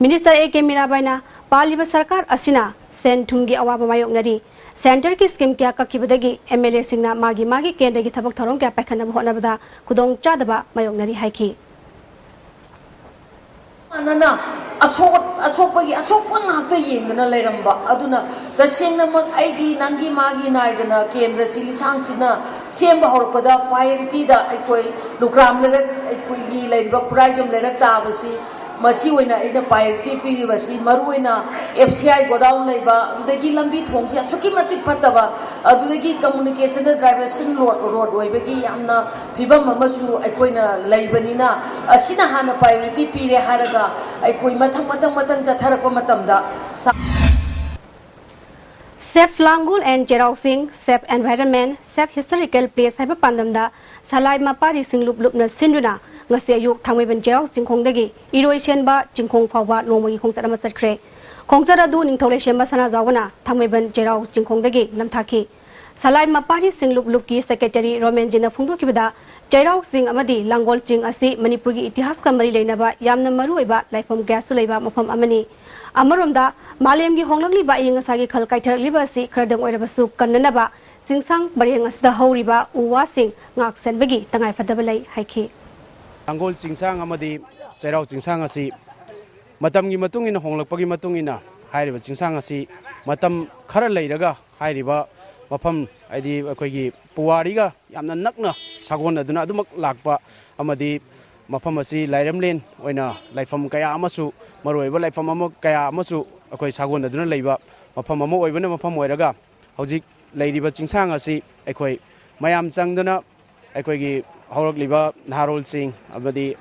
ꯃꯤꯅꯤꯁꯇꯔ ꯑꯦ ꯀꯦ ꯃꯤꯔꯥꯕꯥꯏꯅ ꯄꯥꯜꯂꯤꯕ ꯁꯔꯀꯥꯔ ꯑꯁꯤꯅ ꯁꯦꯟ ꯊꯨꯝꯒꯤ ꯑꯋꯥꯕ ꯃꯥꯌꯣꯛꯅꯔꯤ, ꯁꯦꯟꯇꯔꯒꯤ ꯁ꯭ꯀꯤꯝ ꯀꯌꯥ ꯀꯛꯈꯤꯕꯗꯒꯤ ꯑꯦꯝ ꯑꯦꯜ ꯑꯦꯁꯤꯡꯅ ꯃꯥꯒꯤ ꯃꯥꯒꯤ ꯀꯦꯟꯗ꯭ꯔꯒꯤ ꯊꯕꯛ ꯊꯧꯔꯝ ꯀꯌꯥ ꯄꯥꯏꯈꯠꯅꯕ ꯍꯣꯠꯅꯕꯗ ꯈꯨꯗꯣꯡꯆꯥꯗꯕ ꯃꯥꯌꯣꯛꯅꯔꯤ ꯍꯥꯏꯈꯤ꯫ ꯃꯥꯟꯅꯅ ꯑꯁꯣꯛ-, ꯑꯁꯣꯛꯄꯒꯤ ꯑꯁꯣꯛꯄ ꯉꯥꯛꯇ ꯌꯦꯡꯗꯅ ꯂꯩꯔꯝꯕ꯫ ꯑꯗꯨꯅ ꯇꯁꯦꯡꯅꯃꯛ ꯑꯩꯒꯤ, ꯅꯪꯒꯤ, ꯃꯥꯒꯤ ꯅꯥꯏꯗꯅ ꯀꯦꯟꯗ꯭ꯔꯁꯤ ꯂꯤꯁꯥꯡꯁꯤꯠꯅ ꯁꯦꯝꯕ ꯍꯧꯔꯛꯄꯗ ꯄ꯭ꯔꯥꯏꯌꯣꯔꯤꯇꯤꯗ ꯑꯩꯈꯣꯏ ꯂꯨꯀ꯭ꯔꯥꯝ ꯂꯩꯔꯛ, ꯑꯩꯈꯣꯏꯒꯤ ꯂꯩꯔꯤꯕ ꯈꯨꯔꯥꯏꯖꯝ ꯂꯩꯔꯛ ꯇꯥꯕꯁꯤ, ꯃꯁꯤ ꯑꯣꯏꯅ ꯑꯩꯅ ꯄ꯭ꯔꯥꯏꯌꯣꯔꯤꯇꯤ ꯄꯤꯔꯤꯕꯁꯤ, ꯃꯔꯨꯑꯣꯏꯅ ꯑꯦꯐ ꯁꯤ ꯑꯥꯏ ꯒꯣꯗꯥꯎꯟ ꯂꯩꯕ, ꯑꯗꯨꯗꯒꯤ ꯂꯝꯕꯤ ꯊꯣꯡꯁꯤ ꯑꯁꯨꯛꯀꯤ ꯃꯇꯤꯛ ꯐꯠꯇꯕ, ꯑꯗꯨꯗꯒꯤ ꯀꯝꯃꯨꯅꯤꯀꯦꯁꯟꯗ ꯗꯥꯏꯚꯔꯁꯟ ꯔꯣꯗ, ꯔꯣꯗ ꯑꯣꯏꯕꯒꯤ ꯌꯥꯝꯅ ꯐꯤꯕꯝ ꯑꯃꯁꯨ ꯑꯩꯈꯣꯏꯅ ꯂꯩꯕꯅꯤꯅ, ꯑꯁꯤꯅ ꯍꯥꯟꯅ ꯄ꯭ꯔꯥꯏꯌꯣꯔꯤꯇꯤ ꯄꯤꯔꯦ ꯍꯥꯏꯔꯒ ꯑꯩꯈꯣꯏ ꯃꯊꯪ, ꯃꯊꯪ, ꯃꯊꯪ ꯆꯠꯊꯔꯛꯄ ꯃꯇꯝꯗ ꯁꯥ- Save Langal and ꯆꯩꯔꯥꯎ ꯆꯤꯡ, Save Environment, Save Historical Place ꯍꯥꯏꯕ ꯄꯥꯟꯗꯝꯗ ꯁꯂꯥꯏ ꯃꯄꯥꯔꯤꯁꯤꯡ ꯂꯨꯞ ꯂꯨꯞꯅ ꯁꯤꯟꯗꯨꯅ ꯉꯁꯤ ꯑꯌꯨꯛ ꯊꯥꯡꯃꯩꯕꯟ ꯆꯩꯔꯥꯎ ꯆꯤꯡꯈꯣꯡꯗꯒꯤ ꯏꯔꯣꯏ ꯁꯦꯟꯕ ꯆꯤꯡꯈꯣꯡ ꯐꯥꯎꯕ ꯅꯣꯡꯃꯒꯤ ꯈꯣꯡꯆꯠ ꯑꯃ ꯆꯠꯈ꯭ꯔꯦ꯫ ꯈꯣꯡꯆꯠ ꯑꯗꯨ ꯅꯤꯡꯊꯧ ꯂꯩꯁꯦꯝꯕ ꯁꯅꯥꯖꯥꯎꯕꯅ ꯊꯥꯡꯃꯩꯕꯟ ꯆꯩꯔꯥꯎ ꯆꯤꯡꯈꯣꯡꯗꯒꯤ ꯅꯝꯊꯥꯈꯤ꯫ ꯁꯂꯥꯏ ꯃꯄꯥꯔꯤ ꯁꯤꯡꯂꯨꯞ ꯂꯨꯞꯀꯤ ꯁꯦꯀ꯭ꯔꯦꯇꯔꯤ ꯔꯣꯃꯦꯟꯖꯤꯅ ꯐꯣꯡꯗꯣꯛꯈꯤꯕꯗ, ꯆꯩꯔꯥꯎ ꯆꯤꯡ ꯑꯃꯗꯤ ꯂꯥꯡꯒꯣꯜ ꯆꯤꯡ ꯑꯁꯤ ꯃꯅꯤꯄꯨꯔꯒꯤ ꯏꯇꯤꯍꯥꯁꯀ ꯃꯔꯤ ꯂꯩꯅꯕ ꯌꯥꯝꯅ ꯃꯔꯨꯑꯣꯏꯕ ꯂꯥꯏꯐꯝ ꯀꯌꯥꯁꯨ ꯂꯩꯕ ꯃꯐꯝ ꯑꯃꯅꯤ꯫ ꯑꯃꯔꯣꯝꯗ, ꯃꯥꯂꯦꯝꯒꯤ ꯍꯣꯡꯂꯛꯂꯤꯕ ꯑꯏꯪ ꯑꯁꯥꯒꯤ ꯈꯜ ꯀꯥꯏꯊꯔꯛꯂꯤꯕ ꯑꯁꯤ ꯈꯔꯗꯪ ꯑꯣꯏꯔꯕꯁꯨ ꯀꯟꯅꯅꯕ ꯆꯤꯡꯁꯥꯡ ꯄꯔꯦꯡ ꯑꯁꯤꯗ ꯍꯧꯔꯤꯕ ꯎ ꯋꯥꯁꯤꯡ ꯉꯥꯛ ꯁꯦꯟꯕꯒꯤ ꯇꯉꯥꯏꯐꯗꯕ ꯂꯩ ꯍꯥꯏꯈꯤ꯫ ꯂꯥꯡꯒꯣꯜ ꯆꯤꯡꯁꯥꯡ ꯑꯃꯗꯤ ꯆꯩꯔꯥꯎ ꯆꯤꯡꯁꯥꯡ ꯑꯁꯤ ꯃꯇꯝꯒꯤ ꯃꯇꯨꯡ ꯏꯟꯅ, ꯍꯣꯡꯂꯛꯄꯒꯤ ꯃꯇꯨꯡ ꯏꯟꯅ ꯍꯥꯏꯔꯤꯕ ꯆꯤꯡꯁꯥꯡ ꯑꯁꯤ ꯃꯇꯝ ꯈꯔ ꯂꯩꯔꯒ ꯍꯥꯏꯔꯤꯕ ꯃꯐꯝ, ꯍꯥꯏꯗꯤ ꯑꯩꯈꯣꯏꯒꯤ ꯄꯨꯋꯥꯔꯤꯒ ꯌꯥꯝꯅ ꯅꯛꯅ ꯁꯥꯒꯣꯟꯅꯗꯨꯅ ꯑꯗꯨꯃꯛ ꯂꯥꯛꯄ ꯑꯃꯗꯤ ꯃꯐꯝ ꯑꯁꯤ ꯂꯥꯏꯔꯝꯂꯦꯟ ꯑꯣꯏꯅ ꯂꯥꯏꯐꯝ ꯀꯌꯥ ꯑꯃꯁꯨ, ꯃꯔꯨꯑꯣꯏꯕ ꯂꯥꯏꯐꯝ ꯑꯃ ꯀꯌꯥ ꯑꯃꯁꯨ ꯑꯩꯈꯣꯏ ꯁꯥꯒꯣꯟꯅꯗꯨꯅ ꯂꯩꯕ ꯃꯐꯝ ꯑꯃ ꯑꯣꯏꯕꯅ ꯃꯐꯝ ꯑꯣꯏꯔꯒ, ꯍꯧꯖꯤꯛ ꯂꯩꯔꯤꯕ ꯆꯤꯡꯁꯥꯡ ꯑꯁꯤ ꯑꯩꯈꯣꯏ ꯃꯌꯥꯝ ꯆꯪꯗꯨꯅ ꯑꯩꯈꯣꯏꯒꯤ ꯍꯧꯔꯛꯂꯤꯕ ꯅꯍꯥꯔꯣꯜꯁꯤꯡ ꯑꯃꯗꯤ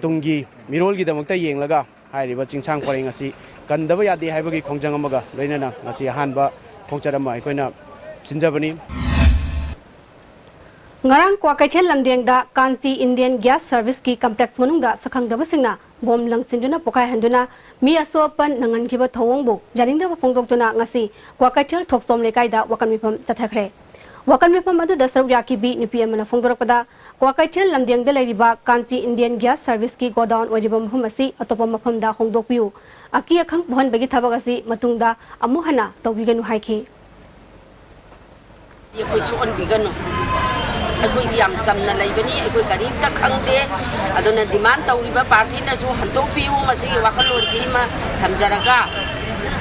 ꯇꯨꯡꯒꯤ ꯃꯤꯔꯣꯜꯒꯤꯗꯃꯛꯇ ꯌꯦꯡꯂꯒ ꯍꯥꯏꯔꯤꯕ ꯆꯤꯡꯁꯥꯡ ꯄꯔꯦꯡ ꯑꯁꯤ ꯀꯟꯗꯕ ꯌꯥꯗꯦ ꯍꯥꯏꯕꯒꯤ ꯈꯣꯡꯖꯪ ꯑꯃꯒ ꯂꯣꯏꯅꯅ ꯉꯁꯤ ꯑꯍꯥꯟꯕ ꯈꯣꯡꯆꯠ ꯑꯃ ꯑꯩꯈꯣꯏꯅ ꯁꯤꯟꯖꯕꯅꯤ꯫ ꯉꯔꯥꯡ ꯀ꯭ꯋꯥꯀꯩꯊꯦꯜ ꯂꯝꯗꯦꯡꯗ ꯀꯥꯟꯆꯤ ꯏꯟꯗꯤꯌꯟ ꯒ꯭ꯌꯥꯁ ꯁꯔꯚꯤꯁꯀꯤ ꯀꯝꯄ꯭ꯂꯦꯛꯁ ꯃꯅꯨꯡꯗ ꯁꯛꯈꯪꯗꯕꯁꯤꯡꯅ ꯕꯣꯝ ꯂꯪꯁꯤꯟꯗꯨꯅ ꯄꯣꯈꯥꯏꯍꯟꯗꯨꯅ ꯃꯤ ꯑꯁꯣꯛ ꯑꯄꯟ ꯅꯪꯍꯟꯈꯤꯕ ꯊꯧꯑꯣꯡꯕꯨ ꯌꯥꯅꯤꯡꯗꯕ ꯐꯣꯡꯗꯣꯛꯇꯨꯅ ꯉꯁꯤ ꯀ꯭ꯋꯥꯀꯩꯊꯦꯜ ꯊꯣꯛꯆꯣꯝ ꯂꯩꯀꯥꯏꯗ ꯋꯥꯀꯠ ꯃꯤꯐꯝ ꯆꯠꯊꯈ꯭ꯔꯦ꯫ ꯋꯥꯀꯠ ꯃꯤꯐꯝ ꯑꯗꯨꯗ ꯁꯔꯨꯛ ꯌꯥꯈꯤꯕꯤ ꯅꯨꯄꯤ ꯑꯃꯅ ꯐꯣꯡꯗꯣꯔꯛꯄꯗ, ꯀ꯭ꯋꯥꯀꯩꯊꯦꯜ ꯂꯝꯗꯦꯡꯗ ꯂꯩꯔꯤꯕ ꯀꯥꯟꯆꯤ ꯏꯟꯗꯤꯌꯟ ꯒ꯭ꯌꯥꯁ ꯁꯔꯚꯤꯁꯀꯤ ꯒꯣꯗꯥꯎꯟ ꯑꯣꯏꯔꯤꯕ ꯃꯐꯝ ꯑꯁꯤ ꯑꯇꯣꯞꯄ ꯃꯐꯝꯗ ꯍꯣꯡꯗꯣꯛꯄꯤꯌꯨ, ꯑꯀꯤ ꯑꯈꯪ ꯄꯣꯛꯍꯟꯕꯒꯤ ꯊꯕꯛ ꯑꯁꯤ ꯃꯇꯨꯡꯗ ꯑꯃꯨꯛ ꯍꯟꯅ ꯇꯧꯕꯤꯒꯅꯨ ꯍꯥꯏꯈꯤ꯫ ꯑꯩꯈꯣꯏ ꯁꯣꯛꯍꯟꯕꯤꯒꯅꯨ꯫ ꯑꯩꯈꯣꯏꯗꯤ ꯌꯥꯝ ꯆꯝꯅ ꯂꯩꯕꯅꯤ, ꯑꯩꯈꯣꯏ ꯀꯔꯤꯝꯇ ꯈꯪꯗꯦ꯫ ꯑꯗꯨꯅ ꯗꯤꯃꯥꯟ ꯇꯧꯔꯤꯕ ꯄꯥꯔꯇꯤꯅꯁꯨ ꯍꯟꯗꯣꯛꯄꯤꯌꯨ, ꯃꯁꯤꯒꯤ ꯋꯥꯈꯜꯂꯣꯟꯁꯤ ꯑꯃ ꯊꯝꯖꯔꯒ,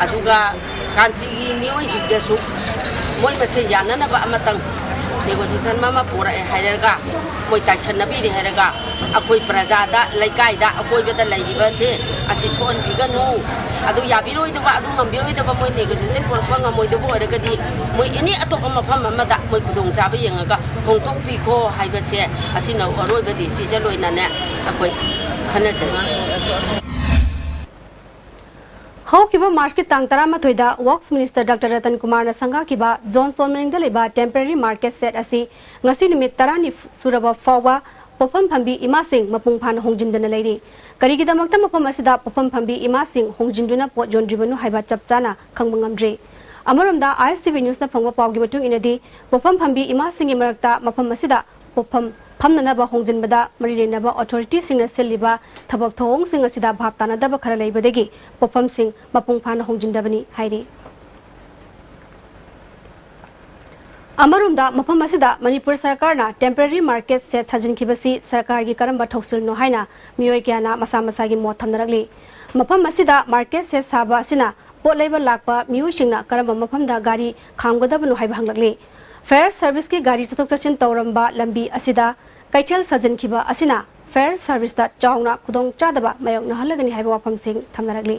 ꯑꯗꯨꯒ ꯀꯥꯟꯆꯤꯒꯤ ꯃꯤꯑꯣꯏꯁꯤꯡꯗꯁꯨ ꯃꯣꯏ ꯃꯁꯦꯟ ꯌꯥꯅꯅꯕ ꯑꯃꯇꯪ ꯅꯦꯒꯣꯁꯤꯌꯦꯁꯟ ꯑꯃ ꯄꯨꯔꯛꯑꯦ ꯍꯥꯏꯔꯒ, ꯃꯣꯏ ꯇꯥꯏꯁꯟꯅꯕꯤꯔꯦ ꯍꯥꯏꯔꯒ, ꯑꯩꯈꯣꯏ ꯄ꯭ꯔꯖꯥꯗ, ꯂꯩꯀꯥꯏꯗ, ꯑꯀꯣꯏꯕꯗ ꯂꯩꯔꯤꯕꯁꯦ ꯑꯁꯤ ꯁꯣꯛꯍꯟꯕꯤꯒꯅꯨ꯫ ꯑꯗꯨ ꯌꯥꯕꯤꯔꯣꯏꯗꯕ, ꯑꯗꯨ ꯉꯝꯕꯤꯔꯣꯏꯗꯕ, ꯃꯣꯏ ꯅꯦꯒꯣꯁꯤꯌꯦꯁꯟ ꯄꯨꯔꯛꯄ ꯉꯝꯃꯣꯏꯗꯕ ꯑꯣꯏꯔꯒꯗꯤ, ꯃꯣꯏ ꯑꯦꯅꯤ ꯑꯇꯣꯞꯄ ꯃꯐꯝ ꯑꯃꯗ ꯃꯣꯏ ꯈꯨꯗꯣꯡꯆꯥꯕ ꯌꯦꯡꯉꯒ ꯍꯣꯡꯗꯣꯛꯄꯤꯈꯣ ꯍꯥꯏꯕꯁꯦ, ꯑꯁꯤꯅ ꯑꯔꯣꯏꯕ ꯗꯤꯁꯤꯖꯟ ꯑꯣꯏꯅꯅꯦ ꯑꯩꯈꯣꯏ ꯈꯟꯅꯖꯩ꯫ ꯍꯧꯈꯤꯕ ꯃꯥꯔꯆꯀꯤ ꯇꯥꯡ ꯇꯔꯥꯃꯥꯊꯣꯏꯗ ꯋꯥꯔꯛꯁ ꯃꯤꯅꯤꯁꯇꯔ ꯗꯥꯛꯇꯔ ꯔꯇꯟ ꯀꯨꯃꯥꯔꯅ ꯁꯪꯒꯥꯈꯤꯕ ꯖꯣꯟ ꯁ꯭ꯇꯣꯟ ꯃꯅꯤꯡꯗ ꯂꯩꯕ ꯇꯦꯝꯄꯔꯦꯔꯤ ꯃꯥꯔꯀꯦꯠ ꯁꯦꯠ ꯑꯁꯤ ꯉꯁꯤ ꯅꯨꯃꯤꯠ ꯇꯔꯥꯅꯤ ꯁꯨꯔꯕ ꯐꯥꯎꯕ ꯄꯣꯠꯐꯝ ꯐꯝꯕꯤ ꯏꯃꯥꯁꯤꯡ ꯃꯄꯨꯡ ꯐꯥꯅ ꯍꯣꯡꯖꯤꯟꯗꯅ ꯂꯩꯔꯤ꯫ ꯀꯔꯤꯒꯤꯗꯃꯛꯇ ꯃꯐꯝ ꯑꯁꯤꯗ ꯄꯣꯠꯐꯝ ꯐꯝꯕꯤ ꯏꯃꯥꯁꯤꯡ ꯍꯣꯡꯖꯤꯟꯗꯨꯅ ꯄꯣꯠ ꯌꯣꯟꯗ꯭ꯔꯤꯕꯅꯣ ꯍꯥꯏꯕ ꯆꯞ ꯆꯥꯅ ꯈꯪꯕ ꯉꯝꯗ꯭ꯔꯤ꯫ ꯑꯃꯔꯣꯝꯗ, ISTV Newsꯅ ꯐꯪꯕ ꯄꯥꯎꯒꯤ ꯃꯇꯨꯡ ꯏꯟꯅꯗꯤ, ꯄꯣꯠꯐꯝ ꯐꯝꯕꯤ ꯏꯃꯥꯁꯤꯡꯒꯤ ꯃꯔꯛꯇ ꯃꯐꯝ ꯑꯁꯤꯗ ꯄꯣꯠꯐꯝ ꯐꯝꯅꯅꯕ ꯍꯣꯡꯖꯤꯟꯕꯗ ꯃꯔꯤ ꯂꯩꯅꯕ authorityꯁꯤꯡꯅ ꯁꯤꯜꯂꯤꯕ ꯊꯕꯛ ꯊꯧꯑꯣꯡꯁꯤꯡ ꯑꯁꯤꯗ ꯚꯥꯞ ꯇꯥꯅꯗꯕ ꯈꯔ ꯂꯩꯕꯗꯒꯤ ꯄꯣꯠꯐꯝꯁꯤꯡ ꯃꯄꯨꯡ ꯐꯥꯅ ꯍꯣꯡꯖꯤꯟꯗꯕꯅꯤ ꯍꯥꯏꯔꯤ꯫ ꯑꯃꯔꯣꯝꯗ, ꯃꯐꯝ ꯑꯁꯤꯗ ꯃꯅꯤꯄꯨꯔ ꯁꯔꯀꯥꯔꯅ temporary market shed ꯁꯥꯖꯤꯟꯈꯤꯕꯁꯤ ꯁꯔꯀꯥꯔꯒꯤ ꯀꯔꯝꯕ ꯊꯧꯁꯤꯜꯅꯣ ꯍꯥꯏꯅ ꯃꯤꯑꯣꯏ ꯀꯌꯥꯅ ꯃꯁꯥ ꯃꯁꯥꯒꯤ ꯃꯣꯠ ꯊꯝꯅꯔꯛꯂꯤ꯫ ꯃꯐꯝ ꯑꯁꯤꯗ market shed ꯁꯥꯕ ꯑꯁꯤꯅ ꯄꯣꯠ ꯂꯩꯕ ꯂꯥꯛꯄ ꯃꯤꯑꯣꯏꯁꯤꯡꯅ ꯀꯔꯝꯕ ꯃꯐꯝꯗ ꯒꯥꯔꯤ ꯈꯥꯝꯒꯗꯕꯅꯣ ꯍꯥꯏꯕ ꯍꯪꯂꯛꯂꯤ꯫ Fire serviceꯀꯤ ꯒꯥꯔꯤ ꯆꯠꯊꯣꯛ ꯆꯠꯁꯤꯟ ꯇꯧꯔꯝꯕ ꯂꯝꯕꯤ ꯑꯁꯤꯗ ꯀꯩꯊꯦꯜ ꯁꯥꯖꯤꯟꯈꯤꯕ ꯑꯁꯤꯅ fire serviceꯇ ꯆꯥꯎꯅ ꯈꯨꯗꯣꯡꯆꯥꯗꯕ ꯃꯥꯌꯣꯛꯅꯍꯜꯂꯒꯅꯤ ꯍꯥꯏꯕ ꯋꯥꯐꯝꯁꯤꯡ ꯊꯝꯅꯔꯛꯂꯤ꯫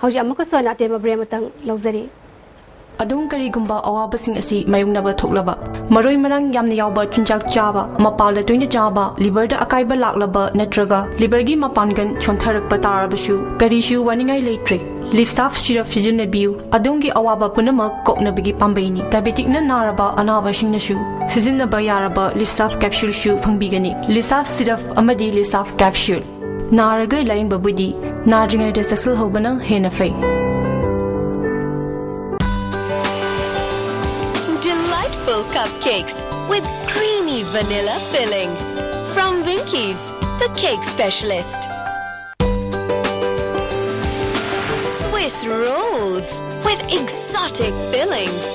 ꯍꯧꯖꯤꯛ ꯑꯃꯨꯛꯀꯁꯨ ꯑꯩꯅ ꯑꯇꯦꯟꯕ break ꯑꯃꯇꯪ ꯂꯧꯖꯔꯤ꯫ ꯑꯗꯣꯝ ꯀꯔꯤꯒꯨꯝꯕ ꯑꯋꯥꯕꯁꯤꯡ ꯑꯁꯤ ꯃꯥꯌꯣꯛꯅꯕ ꯊꯣꯛꯂꯕ, ꯃꯔꯣꯏ ꯃꯔꯥꯡ ꯌꯥꯝꯅ ꯌꯥꯎꯕ ꯆꯤꯟꯖꯥꯛ ꯆꯥꯕ, ꯃꯄꯥꯜꯗ ꯇꯣꯏꯅ ꯆꯥꯕ, liverꯗ ꯑꯀꯥꯏꯕ ꯂꯥꯛꯂꯕ ꯅꯠꯇ꯭ꯔꯒ liverꯒꯤ ꯃꯄꯥꯡꯒꯜ ꯁꯣꯟꯊꯔꯛꯄ ꯇꯥꯔꯕꯁꯨ ꯀꯔꯤꯁꯨ ꯋꯥꯅꯤꯡꯉꯥꯏ ꯂꯩꯇ꯭ꯔꯦ꯫ Livsaf syrup ꯁꯤꯖꯤꯟꯅꯕꯤꯌꯨ, ꯑꯗꯣꯝꯒꯤ ꯑꯋꯥꯕ ꯄꯨꯝꯅꯃꯛ ꯀꯣꯛꯅꯕꯒꯤ ꯄꯥꯝꯕꯩꯅꯤ꯫ Diabeticꯅ ꯅꯥꯔꯕ ꯑꯅꯥꯕꯁꯤꯡꯅꯁꯨ ꯁꯤꯖꯤꯟꯅꯕ ꯌꯥꯔꯕ Livsaf capsuleꯁꯨ ꯐꯪꯕꯤꯒꯅꯤ꯫ Livsaf syrup ꯑꯃꯗꯤ Livsaf capsule꯫ ꯅꯥꯔꯒ ꯂꯥꯌꯦꯡꯕꯕꯨꯗꯤ ꯅꯥꯗ꯭ꯔꯤꯉꯩꯗ ꯆꯦꯛꯁꯤꯜꯍꯧꯕꯅ ꯍꯦꯟꯅ ꯐꯩ꯫ Delightful cupcakes with creamy vanilla filling. From Winkies, the cake specialist. Swiss rolls with exotic fillings.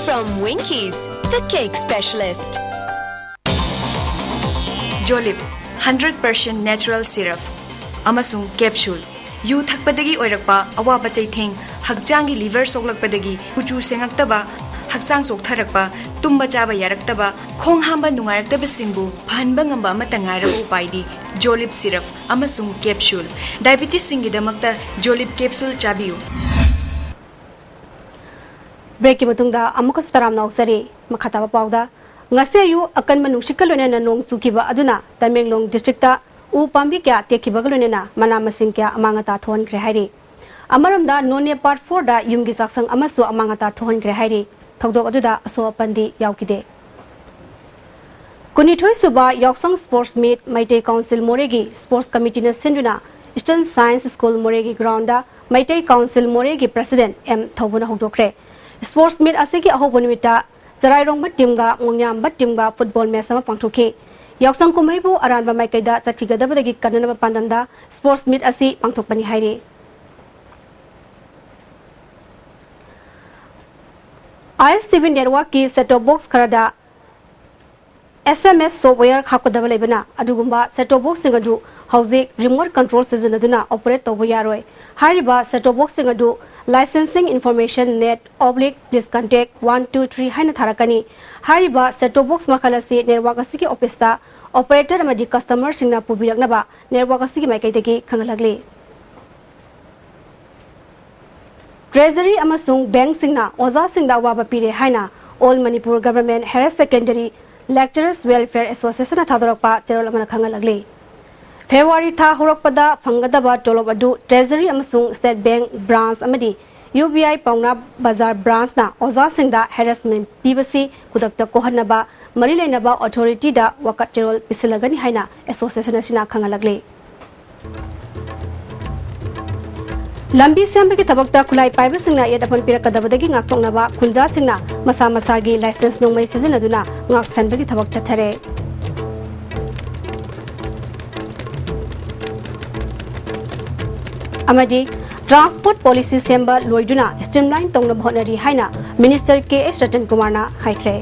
From Winkies, the cake specialist. Jolib, hundred percent natural syrup ꯑꯃꯁꯨꯡ capsule꯫ U ꯊꯛꯄꯗꯒꯤ ꯑꯣꯏꯔꯛꯄ ꯑꯋꯥꯕ ꯆꯩꯊꯦꯡ, ꯍꯛꯆꯥꯡꯒꯤ liver ꯁꯣꯛꯂꯛꯄꯗꯒꯤ ꯀꯨꯆꯨ ꯁꯦꯡꯉꯛꯇꯕ, ꯍꯛꯆꯥꯡ ꯆꯣꯛꯊꯔꯛꯄ, ꯇꯨꯝꯕ ꯆꯥꯕ ꯌꯥꯔꯛꯇꯕ, ꯈꯣꯡ ꯍꯥꯝꯕ ꯅꯨꯡꯉꯥꯏꯔꯛꯇꯕꯁꯤꯡꯕꯨ ꯐꯍꯟꯕ ꯉꯝꯕ ꯑꯃꯠꯇ ꯉꯥꯏꯔꯕ ꯎꯄꯥꯏꯗꯤ Jolib syrup ꯑꯃꯁꯨꯡ capsule꯫ Diabetesꯁꯤꯡꯒꯤꯗꯃꯛꯇ Jolib capsule ꯆꯥꯕꯤꯌꯨ꯫ Breakꯀꯤ ꯃꯇꯨꯡꯗ ꯑꯃꯨꯛꯀꯁꯨ ꯇꯔꯥꯝꯅ ꯑꯣꯛꯆꯔꯤ꯫ ꯃꯈꯥ ꯇꯥꯕ ꯄꯥꯎꯗ, ꯉꯁꯤ ꯑꯌꯨꯛ ꯑꯀꯟꯕ ꯅꯨꯡꯁꯤꯠꯀ ꯂꯣꯏꯅꯅ ꯅꯣꯡ ꯆꯨꯈꯤꯕ ꯑꯗꯨꯅ ꯇꯃꯦꯡꯂꯣꯡ districtꯇ ꯎ ꯄꯥꯝꯕꯤ ꯀꯌꯥ ꯇꯦꯛꯈꯤꯕꯒ ꯂꯣꯏꯅꯅ ꯃꯅꯥ ꯃꯁꯤꯡ ꯀꯌꯥ ꯑꯃꯥꯡ ꯑꯇꯥ ꯊꯣꯛꯍꯟꯈ꯭ꯔꯦ ꯍꯥꯏꯔꯤ꯫ ꯑꯃꯔꯣꯝꯗ, ꯅꯣꯅꯦ part fourꯗ ꯌꯨꯝꯒꯤ ꯆꯥꯛꯁꯪ ꯑꯃꯁꯨ ꯑꯃꯥꯡ ꯑꯇꯥ ꯊꯣꯛꯍꯟꯈ꯭ꯔꯦ ꯍꯥꯏꯔꯤ꯫ ꯊꯧꯗꯣꯛ ꯑꯗꯨꯗ ꯑꯁꯣꯛ ꯑꯄꯟꯗꯤ ꯌꯥꯎꯈꯤꯗꯦ꯫ ꯀꯨꯟꯅꯤꯊꯣꯏ ꯁꯨꯕ ꯌꯥꯎꯁꯪ Sports Meet ꯃꯩꯇꯩ Council ꯃꯣꯔꯦꯒꯤ Sports Committeeꯅ ꯁꯤꯟꯗꯨꯅ Eastern Science School ꯃꯣꯔꯦꯒꯤ groundꯗ ꯃꯩꯇꯩ Council ꯃꯣꯔꯦꯒꯤ President ꯑꯦꯝ ꯊꯧꯕꯅ ꯍꯧꯗꯣꯛꯈ꯭ꯔꯦ꯫ Sports Meet ꯑꯁꯤꯒꯤ ꯑꯍꯧꯕ ꯅꯨꯃꯤꯠꯇ ꯆꯔꯥꯏꯔꯣꯡꯕ teamꯒ ꯉꯣꯡꯌꯥꯝꯕ teamꯒ football match ꯑꯃ ꯄꯥꯡꯊꯣꯛꯈꯤ꯫ ꯌꯥꯎꯁꯪ ꯀꯨꯝꯍꯩꯕꯨ ꯑꯔꯥꯟꯕ ꯃꯥꯏꯀꯩꯗ ꯆꯠꯈꯤꯒꯗꯕꯗꯒꯤ ꯀꯟꯅꯅꯕ ꯄꯥꯟꯗꯝꯗ Sports Meet ꯑꯁꯤ ꯄꯥꯡꯊꯣꯛꯄꯅꯤ ꯍꯥꯏꯔꯤ꯫ ISTV networkꯀꯤ set-top box ꯈꯔꯗ SMS software ꯍꯥꯞꯀꯗꯕ ꯂꯩꯕꯅ, ꯑꯗꯨꯒꯨꯝꯕ set-top boxꯁꯤꯡ ꯑꯗꯨ ꯍꯧꯖꯤꯛ remote control ꯁꯤꯖꯤꯟꯅꯗꯨꯅ operate ꯇꯧꯕ ꯌꯥꯔꯣꯏ꯫ ꯍꯥꯏꯔꯤꯕ set-top boxꯁꯤꯡ ꯑꯗꯨ licensing information net oblique please contact one two three ꯍꯥꯏꯅ ꯊꯥꯔꯛꯀꯅꯤ꯫ ꯍꯥꯏꯔꯤꯕ set-top box ꯃꯈꯜ ꯑꯁꯤ network ꯑꯁꯤꯒꯤ officeꯇ operator ꯑꯃꯗꯤ customerꯁꯤꯡꯅ ꯄꯨꯕꯤꯔꯛꯅꯕ network ꯑꯁꯤꯒꯤ ꯃꯥꯏꯀꯩꯗꯒꯤ ꯈꯪꯍꯜꯂꯛꯂꯤ꯫ Treasury ꯑꯃꯁꯨꯡ bankꯁꯤꯡꯅ ꯑꯣꯖꯥꯁꯤꯡꯗ ꯑꯋꯥꯕ ꯄꯤꯔꯦ ꯍꯥꯏꯅ All Manipur Government Higher Secondary Lecturers Welfare Associationꯅ ꯊꯥꯗꯣꯔꯛꯄ ꯆꯦꯔꯣꯜ ꯑꯃꯅ ꯈꯪꯍꯜꯂꯛꯂꯤ꯫ February ꯊꯥ ꯍꯧꯔꯛꯄꯗ ꯐꯪꯒꯗꯕ ꯇꯣꯂꯣꯞ ꯑꯗꯨ Treasury ꯑꯃꯁꯨꯡ State Bank branch ꯑꯃꯗꯤ UBI ꯄꯥꯎꯅꯥ ꯕꯖꯥꯔ branchꯅ ꯑꯣꯖꯥꯁꯤꯡꯗ harassment ꯄꯤꯕꯁꯤ ꯈꯨꯗꯛꯇ ꯀꯣꯛꯍꯟꯅꯕ ꯃꯔꯤ ꯂꯩꯅꯕ authorityꯗ ꯋꯥꯀꯠ ꯆꯦꯔꯣꯜ ꯄꯤꯁꯤꯜꯂꯒꯅꯤ ꯍꯥꯏꯅ association ꯑꯁꯤꯅ ꯈꯪꯍꯜꯂꯛꯂꯤ꯫ ꯂꯝꯕꯤ ꯁꯦꯝꯕꯒꯤ ꯊꯕꯛꯇ ꯈꯨꯠꯂꯥꯏ ꯄꯥꯏꯕꯁꯤꯡꯅ ꯑꯌꯦꯠ ꯑꯄꯟ ꯄꯤꯔꯛꯀꯗꯕꯗꯒꯤ ꯉꯥꯛꯊꯣꯛꯅꯕ ꯈꯨꯟꯖꯥꯁꯤꯡꯅ ꯃꯁꯥ ꯃꯁꯥꯒꯤ license ꯅꯣꯡꯃꯩ ꯁꯤꯖꯤꯟꯅꯗꯨꯅ ꯉꯥꯛ ꯁꯦꯟꯕꯒꯤ ꯊꯕꯛ ꯆꯠꯊꯔꯦ꯫ ꯑꯃꯗꯤ transport policy ꯁꯦꯝꯕ ꯂꯣꯏꯗꯨꯅ streamline ꯇꯧꯅꯕ ꯍꯣꯠꯅꯔꯤ ꯍꯥꯏꯅ Minister ꯀꯦ ꯑꯦꯁ ꯔꯇꯟ ꯀꯨꯃꯥꯔꯅ ꯍꯥꯏꯈ꯭ꯔꯦ꯫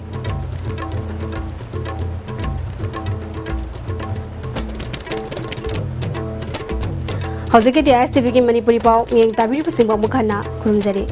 ꯍꯧꯖꯤꯛꯀꯤꯗꯤ ISTVꯒꯤ ꯃꯅꯤꯄꯨꯔꯤ ꯄꯥꯎ ꯃꯤꯠꯌꯦꯡ ꯇꯥꯕꯤꯔꯤꯕꯁꯤꯡꯕꯨ ꯑꯃꯨꯛ ꯍꯟꯅ ꯈꯨꯔꯨꯝꯖꯔꯤ꯫